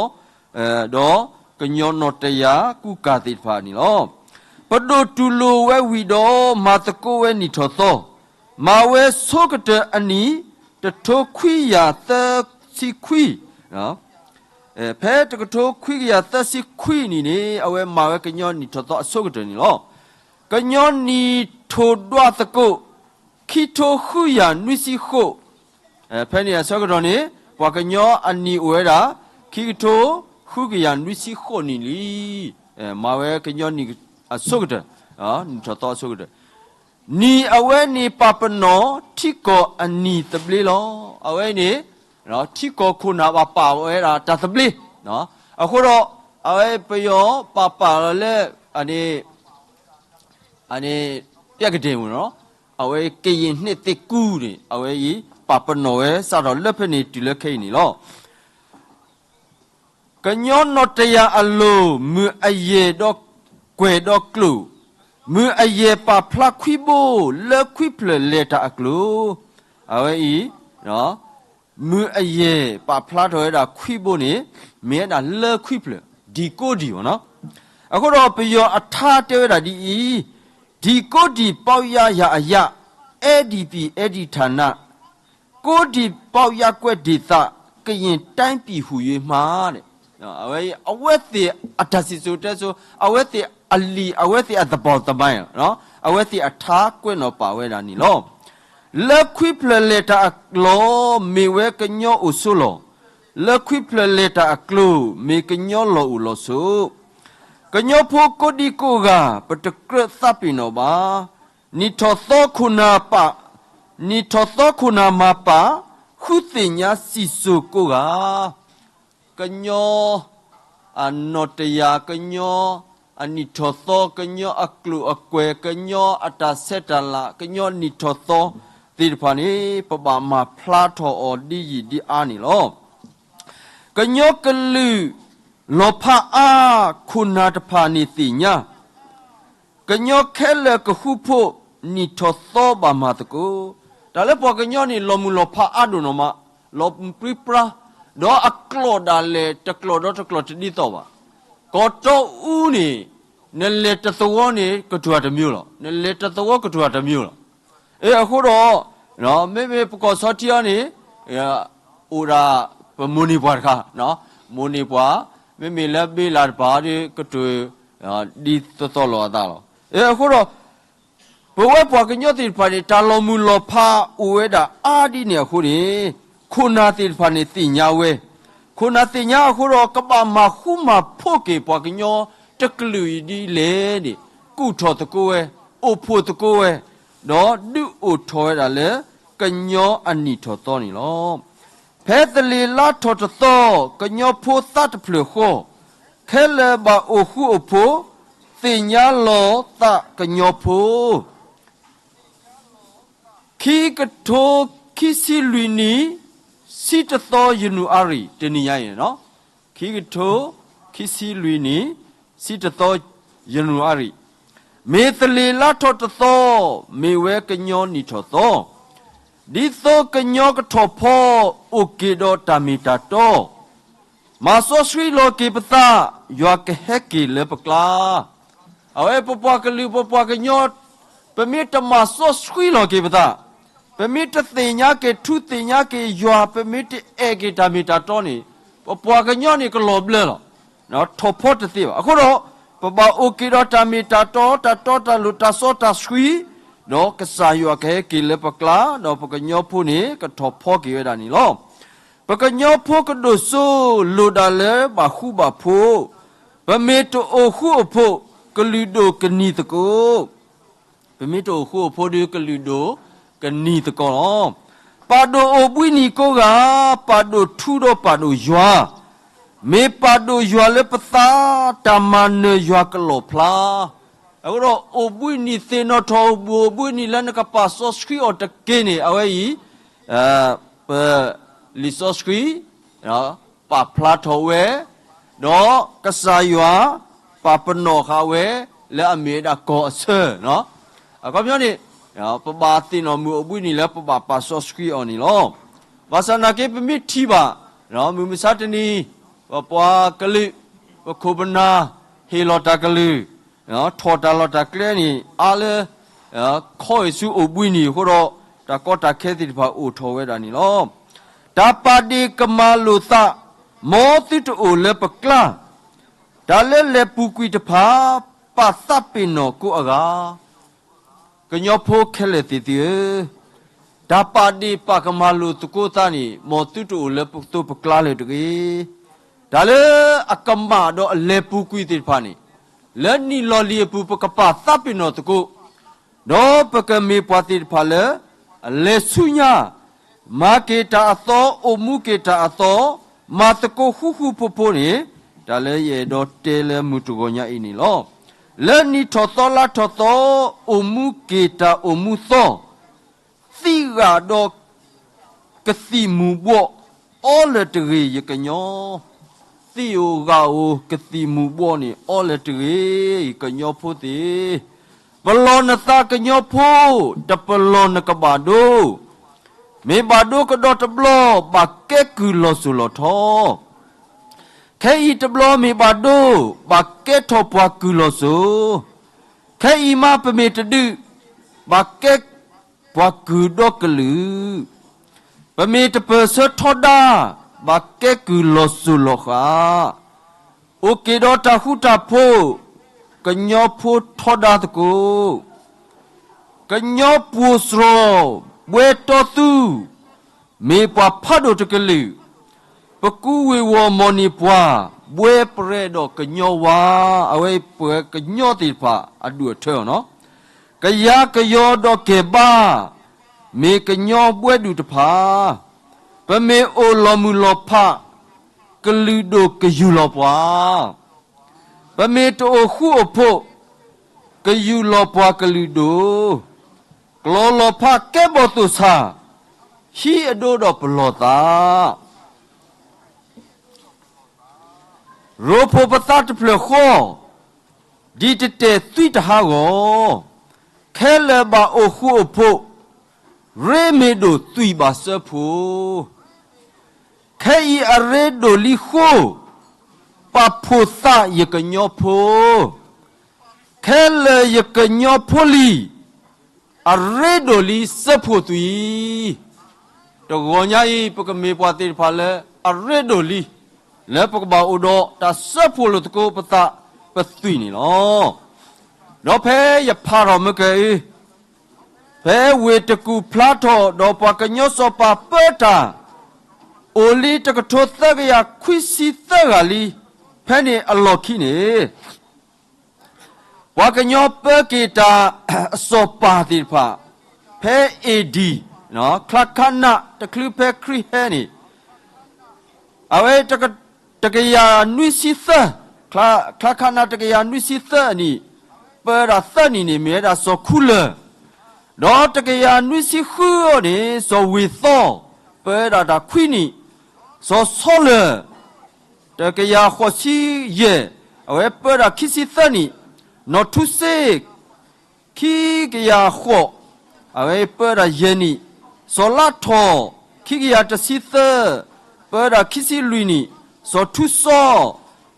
ဒီးကညီနီၣ်တယၢ်ကူကၤသ့ၣ်တဖၣ်န့ၣ်လီၤ. ပဒိၣ်တူၢ်လိာ်ဝဲဝံၤဒီး မၤသကိးဝဲနံၣ်ထီၣ်သီ, မၤဝဲဆိကတၢၢ်အနံၣ် တကထိခွံကယၤသၢဆံခွံ ဖဲတကထိခွံကယၤသၢဆံခွံနံၣ်န့ၣ် အဝဲမၤဝဲကညီနံၣ်ထီၣ်သီအဆိကတၢၢ်န့ၣ်လီၤ. ကညီနံၣ်ထီၣ်ဒွးသကိး ခံကထိဃုကယၤနွံဆံဃိး, ဖဲန့ၣ်အဆၢကတီၢ်န့ၣ် ပှၤကညီအနံၣ်အိၣ်ဝဲဒၣ် ခံကထိဃုကယၤနွံဆံဃိးနံၣ်လံ. မၤဝဲကညီနံၣ်အဆိကတၢၢ်, နံၣ်ထီၣ်သီအဆိကတၢၢ် နံၣ်အဝဲန့ၣ်ပာ်ပနီၣ်ထံကီၢ်အနံၣ်သဘျ့လီၤ. အဝဲန့ၣ် ထံကီၢ်ခိၣ်နၢ်ဘၣ်ပာ်ဝဲဒၣ်တၢ်သဘျ့, အဃိဒီး အဝဲပယီၤပာ်ပာ်လီၤလၢ အန့ၣ် အန့ၣ် ပျဲကဒဲမ့ၢ်နီၤ, အဝဲကရင်နှစ်သစ်ကူးန့ၣ် အဝဲအံၤ ပာ်ပနီၣ်ဝဲစးထီၣ်လၢဖဲန့ၣ်တုၤလၢခဲအံၤန့ၣ်လီၤ. ကညီနီၣ်တယၢ်အလိၤ မုၢ်အယဲၢ်ဒီးကွဲၤဒီးကျိာ်, မုၢ်အယဲၢ်ပာ်ဖျါခွံဘိ လၢခွံဖျၢၣ်လဲၤတၢ်အကျိၤ, အဝဲအံၤ မုၢ်အယဲၢ်ပာ်ဖျါထီၣ်ဝဲဒၣ်ခွံဘိန့ၣ် မ့ၢ်ဝဲဒၣ်လၢခွံဖျၢၣ် ဒီကိးဒံၢ်အီၤနီၤ. အဃိဒီးပယီၤအထါတဲဝဲဒၣ်ဒ်အံၤ, ဒီကိးဒံၢ်ပေါက်ယါယာအယ အဲဒံပံအဲဒံထန ကိးဒံၢ်ပေါက်ယါကွဲးဒံၢ်သး ကရင်တိုင်းပြည်ဟူ၍မှာ အဝဲ အဝဲသ့ၣ်အတၢ်စံၣ်စိၤတဲစိၤ အဝဲသ့ၣ်အလံာ် အဝဲသ့ၣ်အသဘီၣ်သဘါ အဝဲသ့ၣ်အထါကွဲးနီၣ်ပာ်ဝဲဒၣ်န့ၣ်လီၤ. လၢခွံဖျၢၣ်လဲၤတၢ်အလီၢ် မ့ၢ်ဝဲကညီအိၣ်ဆိးလီၢ်, လၢခွံဖျၢၣ်လဲၤတၢ်အကျိၤ မ့ၢ်ကညီလီၢ်အိၣ်လီၢ်ဆိး, ကညီဖိကိးဒံကိးဂၤ ပတကြၢးသးပ့ၤနီၣ်ဘၣ်, နံၣ်ထီၣ်သီခိၣ်နၢ်ပာ်, နံၣ်ထီၣ်သီခိၣ်နၢ်မၤပာ်, ဃုသ့ၣ်ညါစံၣ်စိၤကိးဂၤ ကညီအနီၣ်တယၢ်, ကညီအနံၣ်ထီၣ်သီ, ကညီအကျိာ်အကွဲၤ, ကညီအတၢ်ဆဲးတၢ်လၤ, ကညီနံၣ်ထီၣ်သီသ့ၣ်တဖၣ်န့ၣ် ပဘၣ်မၤဖျါထီၣ်အီၤဒ်ယံာ်ဒ်အါန့ၣ်လီၤ. ကညီကလုာ်လီၤဖးအါ ခိၣ်နၢ်တဖၣ်န့ၣ်သ့ၣ်ညါ ကညီခဲလၢာ်ကဃူဖိး နံၣ်ထီၣ်သီဘၣ်မၤသကိး, တၢ်လၢပှၤကညီန့ၣ် လီၤမုၢ်လီၤဖးအါဒိၣ်နီၢ်မး, လီၤပြံပြါ, ဒီးအကျိာ်ဒၣ်လဲာ် တကျိာ်ဒီးတကျိာ်တဒ်သိးဘၣ်. ကီၢ်တီအူန့ၣ် နလဲၤတသဝီန့ၣ် ကတြူၢ်တမံၤလီၤ, နလဲၤတသဝီကတြူၢ်တမံၤလီၤ. အဃိဒီး မ့မ့ၢ်ပကီၢ်ဆီထံအံၤန့ၣ် အိၣ်ဒၣ်ပမိၢ်န့ၢ်ပှၤတခါ, မိၢ်န့ၢ်ပှၤ, မ့မ့ၢ်လၢဘ့လးတပၤဒီး ကတြူၢ် ဒ်သိးသိးလိာ်အသးလီၤ. အဃိဒီး ပဝဲပှၤကညီသ့ၣ်တဖၣ်န့ၣ် တၢ်လီၤမုၢ်လီၤဖးအိၣ်ဝဲဒၣ်အါဒ်န့ၣ်အဃိန့ၣ် ခိၣ်နၢ်သ့ၣ်တဖၣ်န့ၣ်သ့ၣ်ညါဝဲ, ခိၣ်နၢ်သ့ၣ်ညါအဃိဒီး ကဘၣ်မၤဃူမၤဖိးက့ၤပှၤကညီတကလုာ်အံၤဒ်လဲၣ်န့ၣ် ကူၣ်ထီၣ်သကိးဝဲ, အိၣ်ဖှိၣ်သကိးဝဲ, ဒီးဒုးအိၣ်ထီၣ်ဝဲဒၣ်လၢ ကညီအနံၣ်ထီၣ်သီန့ၣ်လီၤ. ဖဲသလ့ၤလါထီၣ်တသီ ကညီဖိသးတဖျၢၣ်ဃီ, ခဲလၢာ်ဘၣ်အိၣ်ဃူအိၣ်ဖိး, သ့ၣ်ညါလီၤသးကညီဖိ ခံကထိခံဆံလွံၢ်နံၣ် ဆံတသီယနူၤအါရံၤ တနံၤညါအံၤန့ၣ်, ခံကထိခံဆံလွံၢ်နံၣ် ဆံတသီယနူၤအါရံၤ, မ့ၢ်သလ့ၤလါထီၣ်တသီ, မ့ၢ်ဝဲကညီနံၣ်ထီၣ်သီ, ဒ်သိးကညီကထီၣ်ဖီအိၣ်က့ၤဒီးတၢ်မ့ၢ်တၢ်တီ မၤစီဆှံလီၤက့ၤပသး, ယွၤကဟဲက့ၤလၢပကျါ. အဝဲပပှၤကလုာ်ပပှၤကညီ, ပမ့ၢ်တမၤစီဆှံလီၤက့ၤပသး, ပမ့ၢ်တသ့ၣ်ညါက့ၤထူသ့ၣ်ညါက့ၤယွၤ, ပမ့ၢ်တအဲၣ်က့ၤတၢ်မ့ၢ်တၢ်တီန့ၣ်, ပပှၤကညီန့ၣ်ကလီၤဘျၢလီၤ. ထီၣ်ဖီတသ့ဘၣ်. အဃိဒီး ပဘၣ်အိၣ်က့ၤဒီးတၢ်မ့ၢ်တၢ်တီ, တၢ်တီတၢ်လိၤ, တၢ်စီတၢ်ဆှံ, ဒီးကစၢ်ယွၤကဟဲက့ၤလၢပကျါ, ဒီးပကညီဖိန့ၣ် ကထီၣ်ဖီက့ၤဝဲဒၣ်န့ၣ်လီၤ. ပကညီဖိကဒိၣ်စိ လိၣ်ဒၣ်လၢဘၣ်ဃူဘၣ်ဖိး, ပမ့ၢ်တအိၣ်ဃူအိၣ်ဖိး, ကလုာ်ဒိၣ်ကနံၤသကိး, ပမ့ၢ်တအိၣ်ဃူအိၣ်ဖိးဒီး ကလုာ်ဒိၣ်ကနံၤသကိးလီၤ. ပာ်ဒိၣ်အိၣ်ဘှံးနံၤကိးဂၤ, ပာ်ဒိၣ်ထူဒီးပာ်ဒိၣ်ယွၤ, မ့ၢ်ပာ်ဒိၣ်ယွၤလၢပသး, တၢ်မၤနၢၤယွၤကလီၣ်ဖျါ. အဃိဒီး အိၣ်ဘှံးနံၤသ့ၣ်နီၣ်ထီၣ်, အိၣ်ဘှံးနံၤလၢနကပာ်စီဆှံအီၤတက့ၢ်န့ၣ် အဝဲအံၤ ပလံာ်စီဆှံ ပာ်ဖျါထီၣ်ဝဲ, ဒီးကစၢ်ယွၤ ပာ်ပနီၣ်ဃာ်ဝဲ လၢအမ့ၢ်ဝဲဒၣ်ကီၢ်အဆၢ, အခီပညီန့ၣ် ပဘၣ်သ့ၣ်နီၣ်မုၢ်အိၣ်ဘှံးနံၤလၢပဘၣ်ပာ်စီဆှံအီၤန့ၣ်လီၤ. ဘၣ်ဆၣ်နာ်က့ ပမ့ၢ်ထံၣ်ဘၣ် မုၢ်မဆါတနံၤ ပပှၤကလုာ် ပခိၣ်ပနၢ် ဟ့ၣ်လီၤတၢ်ကလုၢ် ထီၣ်တၢ်လီၢ်တၢ်ကျဲန့ၣ် အါလၢ ခီအ့ၣ်ဆူအိၣ်ဘှံးနံၤအဃိဒီး တၢ်ကီတၢ်ခဲသ့ၣ်တဖၣ်အိၣ်ထီၣ်ဝဲဒၣ်န့ၣ်လီၤ. တၢ်ပာ်ဒ့ၣ်ကမၤလိာ်သး မ်သုတအိၣ်လၢပကျါ, တၢ်လၢလဲၤပူၤကွံာ်တဖၣ် ပာ်သးပ့ၤနီၣ်ကိးအဂၤ ကညီဖိခဲလၢာ်သ့ၣ်သုဧၢ, တၢ်ပာ်ဒ့ၣ်ပာ်ကမၤလိာ်သကိးသးန့ၣ် မ်သုတအိၣ်လၢပသိပကျါလၢၤတဂ့ၤ. တၢ်လၢအကမၣ်ဒီးအလဲၤပူၤကွံာ်သ့ၣ်တဖၣ်န့ၣ် လၢနံၣ်လီၢ်လံၤအပူၤ ပကပာ်သးပ့ၤနီၣ်သကိး, ဒီးပကမ့ၢ်ပှၤသ့ၣ်တဖၣ်လၢ အလဲၤဆူညါ မၤက့ၤတၢ်အသီ, အိၣ်မူက့ၤတၢ်အသီ, မၤသကိးဃူဃူဖိးဖိးန့ၣ် တၢ်လၢယအဲၣ်ဒိးတဲလၢမုၢ်တဂီၤညါအံၤန့ၣ်လီၤ. လၢနံၣ်ထီၣ်သီလါထီၣ်သီ အိၣ်မူက့ၤတၢ်အိၣ်မူသီ သံဂၤဒီးကသံၣ်မူၤဘှီး အီလၢၤတဂ့ၤ ယကညီ, သံၣ်ဧိၤဂၤဧိၤ ကသံၣ်မူၤဘှီးန့ၣ် အီလၢၤတဂ့ၤ ယကညီဖိသ့ၣ်, ပလီၢ်နသးကညီဖိ တပလီၢ်နကဘၣ်ဒိ, မ့ၢ်ဘၣ်ဒိကဒီးတဘျီ ဘၣ်ကဲကုၢ်လီၤစိၤလီၤထီ, ခဲအံၤတဘျီမ့ၢ်ဘၣ်ဒိ ဘၣ်ကဲထီၣ်ပှၤကုၢ်လီၤစိၤ, ခဲအံၤမးပမ့ၢ်တဒုး ဘၣ်ကဲပှၤကုၢ်ဒီကလုာ်, ပမ့ၢ်တပၢၢ်ဆၢထီဒါ ဘၣ်ကဲကုၢ်လီၤစိၤလီၤဃး, အိၣ်က့ၤဒီးတၢ်ဃူတၢ်ဖိး ကညီဖိထီဒါသကိး, ကညီပှိၢ်စရီ ဘှဲတီသူ မ့ၢ်ပှၤဖးဒိၣ်တကလုာ်, ပကူဝ့ၤဝီၤမီၢ်န့ၢ်ပှၤ ဘှဲပရဲဒီးကညီဝါ, အဝဲပှၤကညီသ့ၣ်တဖၣ်အဒူၣ်အထၢအီၤနီၤ, ကယၤကယီဒီးကဲၤဘါ မ့ၢ်ကညီဘှဲဒူၣ်တဖၣ်, ပမ့ၢ်အိၣ်လီၤမုၢ်လီၤဖး ကလုာ်ဒိၣ်ကယူၢ်လီၤပှၤ ပမ့ၢ်တအိၣ်ဃူအိၣ်ဖိး ကယူၢ်လီၤပှၤကလုာ်ဒိၣ်, ကျီၢ်လီၤဖးကဲဘီၣ်သိၣ်ဆၣ်, ဟံးအဒိဒီးပလီၢ်သး, ရိဖှိၣ်ပသးတဖျၢၣ်ဃီ, ဒ်တတဲာ်သွံတဟးဂီၤ, ခဲလၢာ်ဘၣ်အိၣ်ဃူအိၣ်ဖိး, ရ့မ့ၢ်ဒိၣ်သွံၣ်ဘၣ်စၢဖှိၣ် ခဲအံၤအရ့ဒိၣ်လံဃိ, ပာ်ဖှိၣ်သးယကညီဖိ, ခဲလၢာ်ယကညီဖိလံ, အရ့ဒိၣ်လံစၢဖှိၣ်သွံၣ်, တဂီၤညါအံၤ ပကမ့ၢ်ပှၤသ့ၣ်တဖၣ်လၢအရ့ဒိၣ်လံ, လၢပကဘၣ်အိၣ်ဒီးတၢ်စၢဖှိၣ်လိာ်သကိးပသးပသွံၣ်န့ၣ်လီၤ. ဒီးဖဲယဖးထီၣ်မ့ၢ်ကဲအံၤ ဖဲဝ့ၢ်တကူၣ်ဖျါထီၣ်ဒီးပှၤကညီစီၤပၤပၢတၢ်, အိၣ်လံတကထိသၢကယၤခွံဆံသၢဂၤလံ, ဖဲန့ၣ်အလီၢ်ခံန့ၣ် ပှၤကညီပၢက့ၤတၢ်အစီၤပၤသ့ၣ်တဖၣ်, ဖဲ A D ချါခးနးတချုးဖဲခရံာ်ဟဲန့ၣ် အဝဲ တကယၤနွံဆံသၢ, ချါခးနးတကယၤနွံဆံသၢအနံၣ်, ပၢဒၣ်သၢနံၣ်န့ၣ် မ့ၢ်ဝဲဒၣ်စီၤခူလၢၢ်, ဒီးတကယၤနွံဆံဃုအီၤန့ၣ် စီၤဝ့ၤသီ, ပၢဒၣ်တၢ်ခွံနံၣ်, စီၤဆီလၢၢ်, တကယၤဃိးဆံယဲၢ်, အဝဲပၢဒၣ်ခံဆံသၢနံၣ်, နီၢ်ထူစ့ ခံကယၤဃိး, အဝဲပၢဒၣ်ယဲၢ်နံၣ်, စီၤလါထီၣ် ခံကယၤတဆံသၢ, ပၢဒၣ်ခံဆံလွံၢ်နံၣ်, စီၤထူစီ,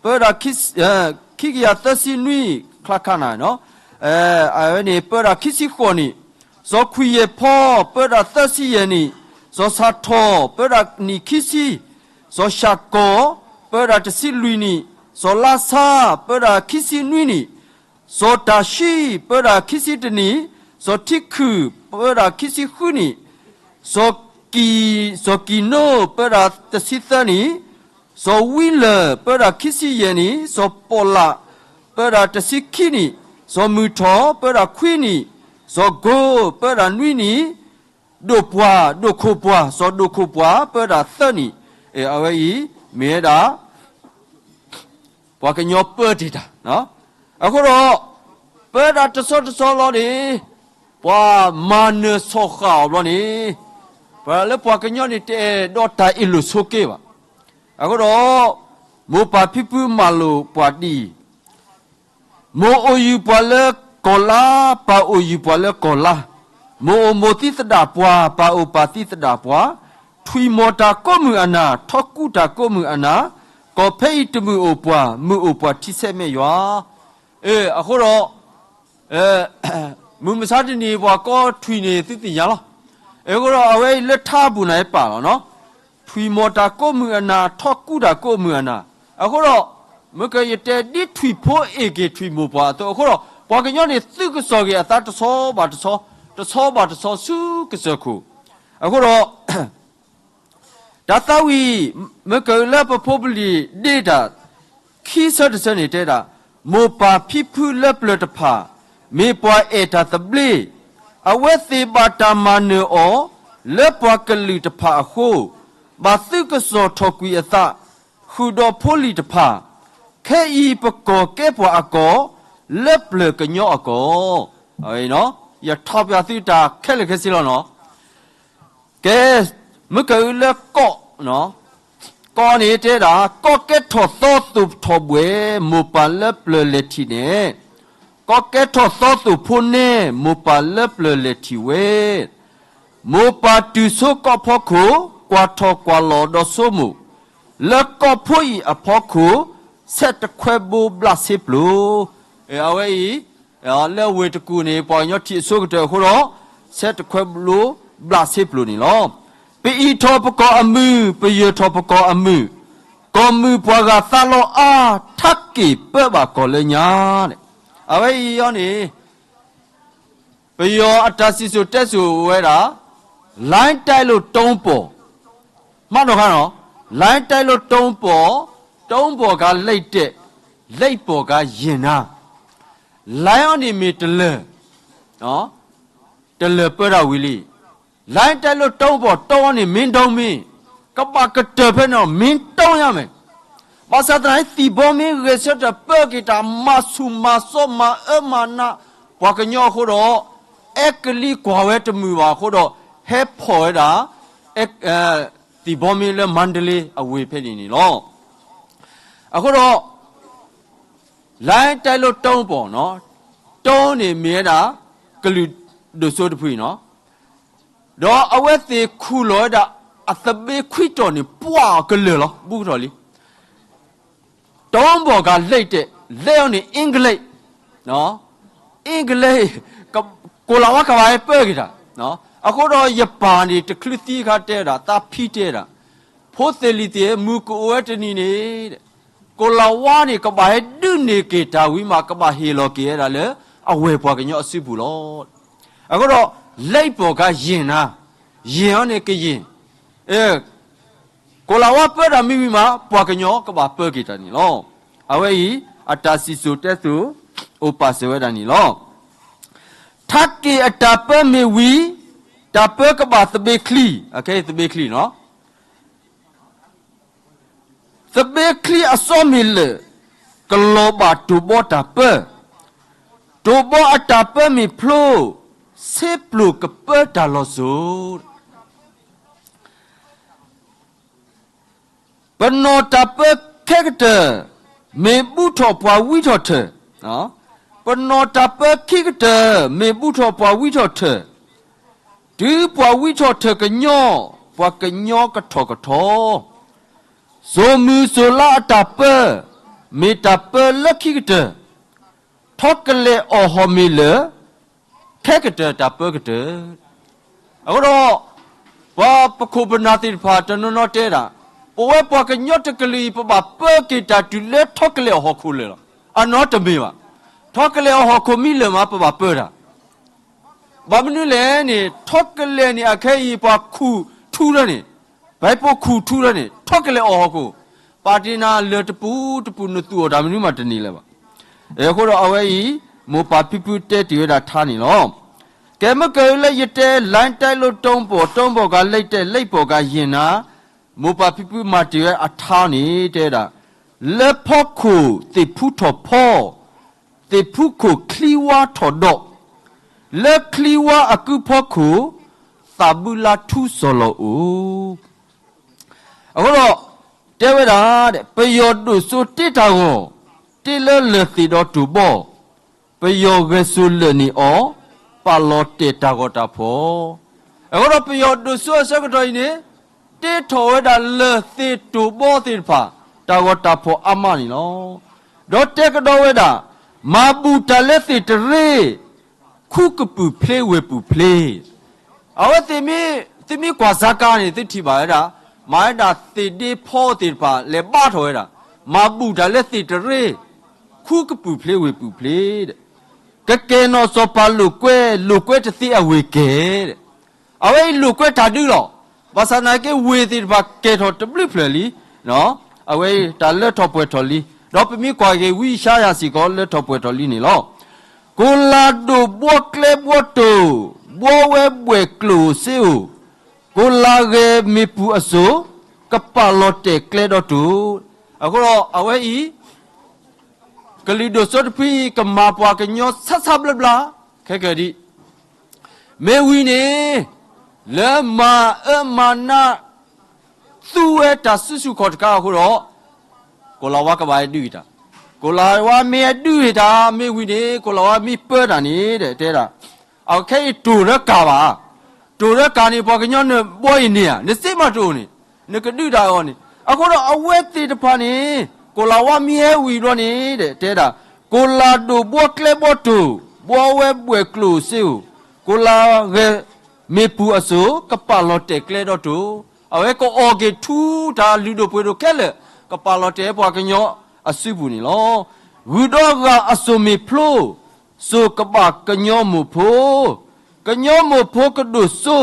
ပၢဒၣ် ခံကယၤသၢဆံနွံ, ချါခးနး, အဝဲန့ၣ်ပၢဒၣ်ခံဆံဃိးနံၣ်, စီၤခွံယဲၢ်ဖီ ပၢဒၣ်သၢဆံယဲၢ်နံၣ်, စီၤဆၣ်ထီၣ် ပၢဒၣ်နံၣ်ခံဆံ, စီၤၡၣ်ကီၢ် ပၢဒၣ်တဆံလွံၢ်နံၣ်, စီၤလါဆါ ပၢဒၣ်ခံဆံနွံနံၣ်, စီၤတၢ်ၡံ ပၢဒၣ်ခံဆံတနံၣ်, စီၤထံခုၣ် ပၢဒၣ်ခံဆံဃုနံၣ်, စီၤကံ, စီၤကံနိ ပၢဒၣ်တဆံသၢနံၣ်, စီၤဝံလၢၢ် ပၢဒၣ်ခံဆံယဲၢ်နံၣ်, စီၤပီၣ်လး ပၢဒၣ်တဆံခံနံၣ်, စီၤမုၢ်ထီၣ် ပၢဒၣ်ခွံနံၣ်, စီၤကိ ပၢဒၣ်နွံနံၣ်, ဒိၣ်ပှၢ် ဒိၣ်ခိၣ်ပှၢ် စီၤဒိၣ်ခိၣ်ပှၢ် ပၢဒၣ်သၢနံၣ်, အဝဲအံၤ မ့ၢ်ဝဲဒၣ် ပှၤကညီပၢတ့ၢ်တၢ်, အဃိဒီး ပၢဒၣ်တဆီတဆီလီၤန့ၣ် ပှၤမၤနၢၤဆီၣ်ဃာ်အီၤဘျီန့ၣ် ပှၤလၢပှၤကညီန့ၣ် တအဲၣ်ဒိးတၢ်အ့ၣ်လိာ်ဆိးက့ဘၣ်. အဃိဒီး မိၢ်ပၢ်ဖံဖုမၤလိာ်ပှၤဒ်အံၤ, မိၢ်အိၣ်ယုၢ်ပှၤလၢကီၢ်လါ, ပၢ်အိၣ်ယုၢ်ပှၤလၢကီၢ်လါ, မိၢ်အိၣ်မိၢ်သံသဒၣ်ပှၤ, ပၢ်အိၣ်ပၢ်သံသဒၣ်ပှၤ, ထွံၣ်မီၢ်တၢ်ကိးမုၢ်အနၢ်, ထီကူတၢ်ကိးမုၢ်အနၢ်, ကီၢ်ဖဲအံၤတမုၢ်အိၣ်ပှၤ, မုၢ်အိၣ်ပှၤထံဆဲးမဲာ်ယွၤ. အဃိဒီး မုၢ်မဆါတနံၤ ပှၤကိးထွံၣ်န့ၣ် သုသ့ၣ်ညါလီၤ. အဃိဒီးအဝဲအံၤလၢထါပူၤန့ၣ်ပာ်လီၤနီၤ, ထွံၣ်မီၢ်တၢ်ကိးမုၢ်အနၢ်, ထီကူတၢ်ကိးမုၢ်အနၢ်. အဃိဒီး မ့ၢ်ကယတဲဒ်ထွံၣ်ဖိအ့ၣ်က့ၤထွံၣ်မိၢ်ပှၢ်အသိး, အဃိဒီး ပှၤကညီန့ၣ် သုးကစီၣ်က့ၤအသးတဆီဘၣ်တဆီ, တဆီဘၣ်တဆီဆူကစၢၢ်ခိၣ်. အဃိဒီး တၢ်သးဝံၣ် မ့ၢ်ကလၢပဖိပလံၤဒ့တၢ် ခံဆၢတဆၢန့ၣ်တဲဒၣ်, မိၢ်ပၢ်ဖံဖုလၢပျၢၤတဖၣ် မ့ၢ်ပှၤအဲၣ်တၢ်သဘျ့, အဝဲသ့ၣ်ဘၣ်တၢ်မၤနၢၤအီၤ လၢပှၤကလုာ်တဖၣ်အဃိ, ဘၣ်သုးကစီၣ်ထီၣ်ကွံာ်အသး ဃုာ်ဒီးဖိလံၤတဖၣ်, ခဲအံၤပကီၢ်ကဲပှၤအကီၢ်, လၢပျၢၤကညီအကီၢ်. ယထီၣ်ပှၤသုတၢ်ခဲလၢာ်ခဲဆ့လီၤနီၤ. ကဲ, မုၢ်ကၢအုလၢကီၢ်, ကီၢ်န့ၣ်တဲဒၣ်, ကီၢ်ကဲထီၣ်သီသိၣ်ထီၣ်ဘှဲၣ်, မိၢ်ပၢ်လၢပျၢၤလဲၤထံၣ်န့ၣ်, ကီၢ်ကဲထီၣ်သီသိၣ်ဖိန့ၣ်, မိၢ်ပၢ်လၢပျၢၤလဲၤထံၣ်ဝဲ, မိၢ်ပၢ်တုၤဆိကီၢ်ဖီခိၣ်, ကွၢ်ထီၣ်ကွၢ်လီၤဒီးဆိမိၣ်, လၢကီၢ်ဖိအံၤအဖီခိၣ်, ဆဲးတခွဲဘိဘျးဆ့ပျိၤ. အဝဲအံၤ လၢဝ့ၢ်တကူၣ်န့ၣ် ပှၤကညီထံၣ်အဆိကတၢၢ်အဃိဒီး, ဆဲးတခွဲဘိဘျးဆ့ပျိၤန့ၣ်လီၤ. ပအံးထီၣ်ပကီၢ်အမုၢ်, ပယၢၢ်ထီၣ်ပကီၢ်အမုၢ်, ကီၢ်မုၢ်ပှၤဂၤသးလီအါ, ထးက့ၢ်ပၢဘၣ်ကီၢ်လၢညါန့ၣ်. အဝဲအံၤအီၤန့ၣ် ပယီၤအတၢ်စံၣ်စိၤတဲစိၤဝဲဒၣ်, လိုင်းတိုက်လို့ တုံးပေါ်, မှတ်တော့ခါနော်, လိုင်းတိုက်လို့ တုံးပေါ်, တုံးပေါ်က လက်တက်, လက်ပေါ်က ရင်နာ, လိုင်းအီၤန့ၣ်မ့ၢ်တလၢာ်, တလၢာ်ပၢတၢ်ဝံၤလံ. လိုင်းတိုက်လို့ တုံးပေါ်, တုံးအီၤန့ၣ် မင်းတုံးမင်း, ကဘၣ်ကတၢၢ်ဖဲန့ၣ် မင်းတုံးညါမဲာ် ဘၣ်ဆၣ်သနာ်က့ သံၣ်ဘီမ့ၢ်ဂဲၤဆၢထၢၣ်ပၢက့ၤတၢ်မၤဆူၣ်မၤစီမၤအၢမၤနး ပှၤကညီအဃိဒီး, အဲကလံးကွၢ်ဝဲတမုာ်ဘၣ်အဃိဒီး, ဟဲဖီၣ်ဝဲဒၣ် သံၣ်ဘီမ့ၢ်လၢမါဒလ့အဝ့ၢ်ဖဲန့ၣ်န့ၣ်လီၤ. အဃိဒီး လိုင်းတိုက်လို့ တုံးပေါ်, တုံးန့ၣ်မ့ၢ်ဝဲဒၣ် ကလုာ်ဒိၣ်စိတဖုအံၤနီၤ. ဒီးအဝဲသ့ၣ်ခူၣ်လီၤဝဲဒၣ် အသဘ့ခွံတီၤန့ၣ် ပှၢ်အီၤကလၢာ်လီၤ ဘူးကထီၣ်လံ. တုံးပေါ်က လက်တက်, လက်အီၤန့ၣ် အင်္ဂလိပ်, အင်္ဂလိပ်, ကိလၤဝါကဘၣ်ဟဲပၢက့ၤတၢ်. အဃိဒီးယပၢ်န့ၣ် တချုးသံအခါတဲဒၣ်, သးဖံတဲဒၣ်, ဖိသ့ၣ်လံၤသ့ၣ်ဧၢ, မုၢ်ကအိၣ်ဝဲတနံၤန့ၣ် ကိလၤဝါန့ၣ် ကဘၣ်ဟဲဒုးန့ၢ်က့ၤတၢ်ဝံၤမး ကဘၣ်ဟ့ၣ်လီၤက့ၤဝဲဒၣ်လၢ အဝဲၢ်ပှၤကညီအစုပူၤလီၤ. အဃိဒီး လက်ပေါ်က ရင်နာ, ရင်အီၤန့ၣ်ကယ့ၢ်, ကိလၤဝါပၢတၢ်မ့ၢ်ဝံၤမး ပှၤကညီကဘၣ်ပၢက့ၤတၢ်န့ၣ်လီၤ. အဝဲအံၤ အတၢ်စံၣ်စိၤတဲစိၤ အိၣ်ပာ်စၢၤဝဲဒၣ်န့ၣ်လီၤ. ထးက့ၢ်အတၢ်ပၢမ့ၢ်ဝံၤ, တၢ်ပၢကဘၣ်သဘ့ချံ, အခဲအံၤသဘ့ချံနီၤ. သဘ့ချံအစီမ့ၢ်လၢာ်, ကလီၤဘၣ်တိၢ်ဘီတၢ်ပၢ, တိၢ်ဘီအတၢ်ပၢမ့ၢ်ဖျိ, ဆ့ပျိၢ်ကပၢတၢ်လီၤစိၤ. ပနီၢ်တၢ်ပၢခဲကတၢၢ်, မ့ၢ်ဘူးထီၣ်ပှၤဝံထီၣ်ထၢၣ်, ပနီၢ်တၢ်ပၢခံကတၢၢ်, မ့ၢ်ဘူးထီၣ်ပှၤဝံထီၣ်ထၢၣ်, တုၤပှၤဝံထီၣ်ထၢၣ်ကညီ, ပှၤကညီကထီၣ်ကထီ, စိၤမုၢ်စိၤလါအတၢ်ပၢ, မ့ၢ်တၢ်ပၢလၢခံကတၢၢ်, ထီကလဲာ်အီၣ်ဟီၣ်မ့ၢ်လၢာ်, ခဲကတၢၢ်တၢ်ပၢကတၢၢ်. အဃိဒီး ပှၤပခိၣ်ပနၢ်သ့ၣ်တဖၣ်တနီၤနီၤတဲဒၣ်, ပဝဲပှၤကညီတကလုာ်အံၤ ပဘၣ်ပၢက့ၤတၢ်တုၤလၢထီကလဲာ်အီၣ်ဟီၣ်ခိၣ်လၢာ်လီၤ. အနီတမ့ၢ်ဘၣ်. ထီကလဲာ်အီၣ်ဟီၣ်ခိၣ်မ့ၢ်လၢာ်မး ပဘၣ်ပၢတၢ် ဘၣ်မနုၤလဲၣ်န့ၣ် ထီကလဲာ်န့ၣ် အခဲအံၤပှၤခူၣ်ထူလၢန့ၣ်, ပှၤဟဲပိာ်ခူၣ်ထူလၢန့ၣ် ထီကလဲာ်အီၣ်ဟီၣ်ခိၣ်, ပာ်တ့ၢ်နၤလၢာ်တပူၤတပူၤ နသူၣ်အီၣ်တၢ်မနုၤမးတန့ၢ်လၢၤဘၣ်. အဃိဒီးအဝဲအံၤ မိၢ်ပၢ်ဖံဖုတဲတ့ၢ်ဝဲဒၣ်ထါန့ၣ်လီၤ. ကဲ မ့ၢ်ကၢလၢယတဲ လိုင်းတိုက်လို့ တုံးပေါ်, တုံးပေါ်က လက်တက်, လက်ပေါ်က ရင်နာ, မိၢ်ပၢ်ဖံဖုမၤတ့ၢ်ဝဲအထါန့ၣ် တဲဝဲဒၣ်, လၢဖီခိၣ်သ့ၣ်ဖူထီၣ်ဖီ, သ့ၣ်ဖူခိၣ်ချံဝါထီၣ်ဒီး, လၢချံဝါအကုဖီခိၣ်, သးဘုလါထူစီၤလီၤအိၣ်. အဃိဒီး တဲဝဲဒၣ်, ပယီၤဒိၣ်စိတ့တၢ်ဂီၤ, တ့လၢလၢၢ်သ့ၣ်ဒီးတိၢ်ဘီ, ပယီၤဂဲၤစိၤလၢာ်န့ၢ်အီၤ, ပာ်လီၤတဲာ်တၢ်ဂီၤတၢ်ဖီၣ်. အဃိဒီးပယီၤဒိၣ်စိအဆၢကတီၢ်အံၤန့ၣ်, တ့ထီၣ်ဝဲဒၣ်လၢၢ်သ့ၣ်တိၢ်ဘီသ့ၣ်တဖၣ်, တၢ်ဂီၤတၢ်ဖီၣ်အါမးန့ၣ်လီၤ. ဒီးတဲကဒီးဝဲဒၣ်, မၤဘူၣ်တၢ်လၢသ့ၣ်တရ့, ခူကပုာ်ဖျ့ဝဲၢ်ပူၤဖျ့. အဝဲသ့ၣ်မ့ၢ်, သုမ့ၢ်ကွၢ်စါကါန့ၣ် သုထံၣ်ဘၣ်ဝဲဒၣ်, မၤဝဲဒၣ်သ့ၣ်ဒ့ဖီသ့ၣ်တဖၣ် လဲၤဘါထီၣ်ဝဲဒၣ်, မၤဘူၣ်တၢ်လၢသ့ၣ်တရ့, ခူကပုာ်ဖျ့ဝဲၢ်ပူၤဖျ့, ကကဲၤနီၣ်စီၤပၤလိာ်ကွဲ, လိာ်ကွဲတသ့အဝ့ၢ်ကဲၤ. အဝဲအံၤလိာ်ကွဲတၢ်ဒုလီၤ. ဘၣ်ဆၣ်သနာ်က့ ဝ့ၢ်သ့ၣ်တဖၣ်ကဲၤထီၣ်တဘျုးဖျၢၣ်လံ. အဝဲအံၤတၢ်လၢထီၣ်ပှဲၤထီၣ်လံ. ဒီးပမ့ၢ်ကွၢ်က့ၤဝံယၡါယၤစ့ၢ်ကီး လၢထီၣ်ပှဲၤထီၣ်လံန့ၣ်လီၤ. ကိၣ်လၤဒိၣ်ဘှီကျဲဘှီတိၢ်, ဘှီဝဲဘှဲၣ်ကျိၣ်ဧိၤစ့ဧိၤ, ကိၣ်လၤဂဲၤမ့ၢ်ပူၤအစိၤ, ကပာ်လီၤတဲာ်ကျဲဒီးတိၢ်. အဃိဒီးအဝဲအံၤ ကလုာ်ဒိၣ်စိတဖုအံၤ ကမၤပှၤကညီဆါဆါဘျါဘျါ, ခဲကဒံး မ့ၢ်ဝံၤန့ၣ် လၢမၤအၢမၤနး သူဝဲတၢ်စုဆူၣ်ခီၣ်တခါအဃိဒီး ကိၤလၤဝါကဘၣ်ဟဲဒုးတၢ်, ကိၤလၤဝါမ့ၢ်ဟဲဒုးတၢ် မ့ၢ်ဝံၤန့ၣ် ကိၤလၤဝါမ့ၢ်ပၢတၢ်န့ၣ် တဲဒၣ်, အခဲအံၤတိၢ်လၢကၤဘၣ်, တိၢ်လၢကၤန့ၣ် ပှၤကညီနဘီအံၤန့ၣ်ဧါ, နစ့မၤတိၢ်န့ၣ် နကဒုးတၢ်အဂီၢ်န့ၣ်, အဃိဒီးအဝဲသ့ၣ်တဖၣ်န့ၣ် ကိၤလၤဝါမ့ၢ်ဟဲဝံၤဘျီန့ၣ် တဲဒၣ်, ကိၤလၤဒိၣ်ဘှီကျဲဘှီတိၢ်, ဘှီဝဲဘှဲၣ်ကျိၣ်စ့ဧိၤ, ကိၤလၤဂဲၤမ့ၢ်ပူၤအစိၤ ကပာ်လီၤတဲာ်ကျဲဒီးတိၢ်, အဝဲကအီၣ်က့ၤထူတၢ်လုၢ်ဒိၣ်ပှ့ၤဒိၣ်ခဲလၢာ် ကပာ်လီၤတဲာ်ပှၤကညီအစုပူၤန့ၣ်လီၤ. ဂုၢ်ဒီးဂၤအစိၤမ့ၢ်ဖျိ စိၤကဘၣ်ကညီမိၢ်ဖိ, ကညီမိၢ်ဖိကဒိၣ်စိ,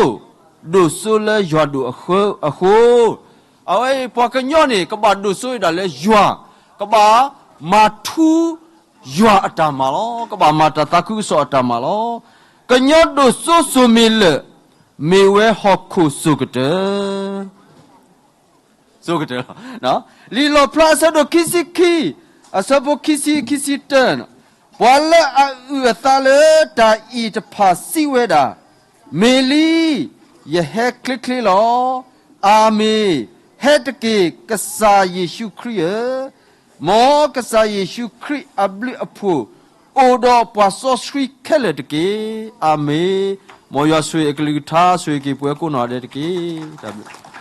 ဒိၣ်စိလၢယွၤဒိၣ်အဃိ, အဝဲပှၤကညီန့ၣ် ကဘၣ်ဒိၣ်စိဝဲဒၣ်လၢယွၤ, ကဘၣ်မၤထူယွၤအတၢ်မၤလီၤ. ကဘၣ်မၤတၢ်သးခုကစီၣ်အတၢ်မၤလီၤ. ကညီဒိၣ်စိစိၤမ့ၢ်လၢာ်, မ့ၢ်ဝဲဟီၣ်ခိၣ်စိၤကတၢၢ် စိၤကတၢၢ်လီၤ. လံာ်လီၣ်ဖျါအဆၢဒိၣ်ခံဆံခံ, အဆၢဖိခံဆံ ခံဆံတၢ, ပှၤလၢအအုၣ်အသးလၢတၢ်အံၤတဖၣ်စံးဝဲဒၣ်, မ့ၢ်လံ, ယဟဲချ့ချ့လီၤ. အၤမ့ၣ်, ဟဲတက့ၢ် ကစၢ်ယ့ၣ်ၡူးခရံာ်ဧၢ, မ်ကစၢ်ယ့ၣ်ၡူးခရံာ်အဘျုးအဖှိၣ် အိၣ်ဒီးပှၤစီဆှံခဲလၢာ်တက့ၢ်. အၤမ့ၣ်. မ်ယွၤဆိၣ်ဂ့ၤအကလုၢ်ကထါ ဆိၣ်ဂ့ၤက့ၤပှၤကိးနီၢ်ဒဲးတက့ၢ်. တၢ်ဘျုး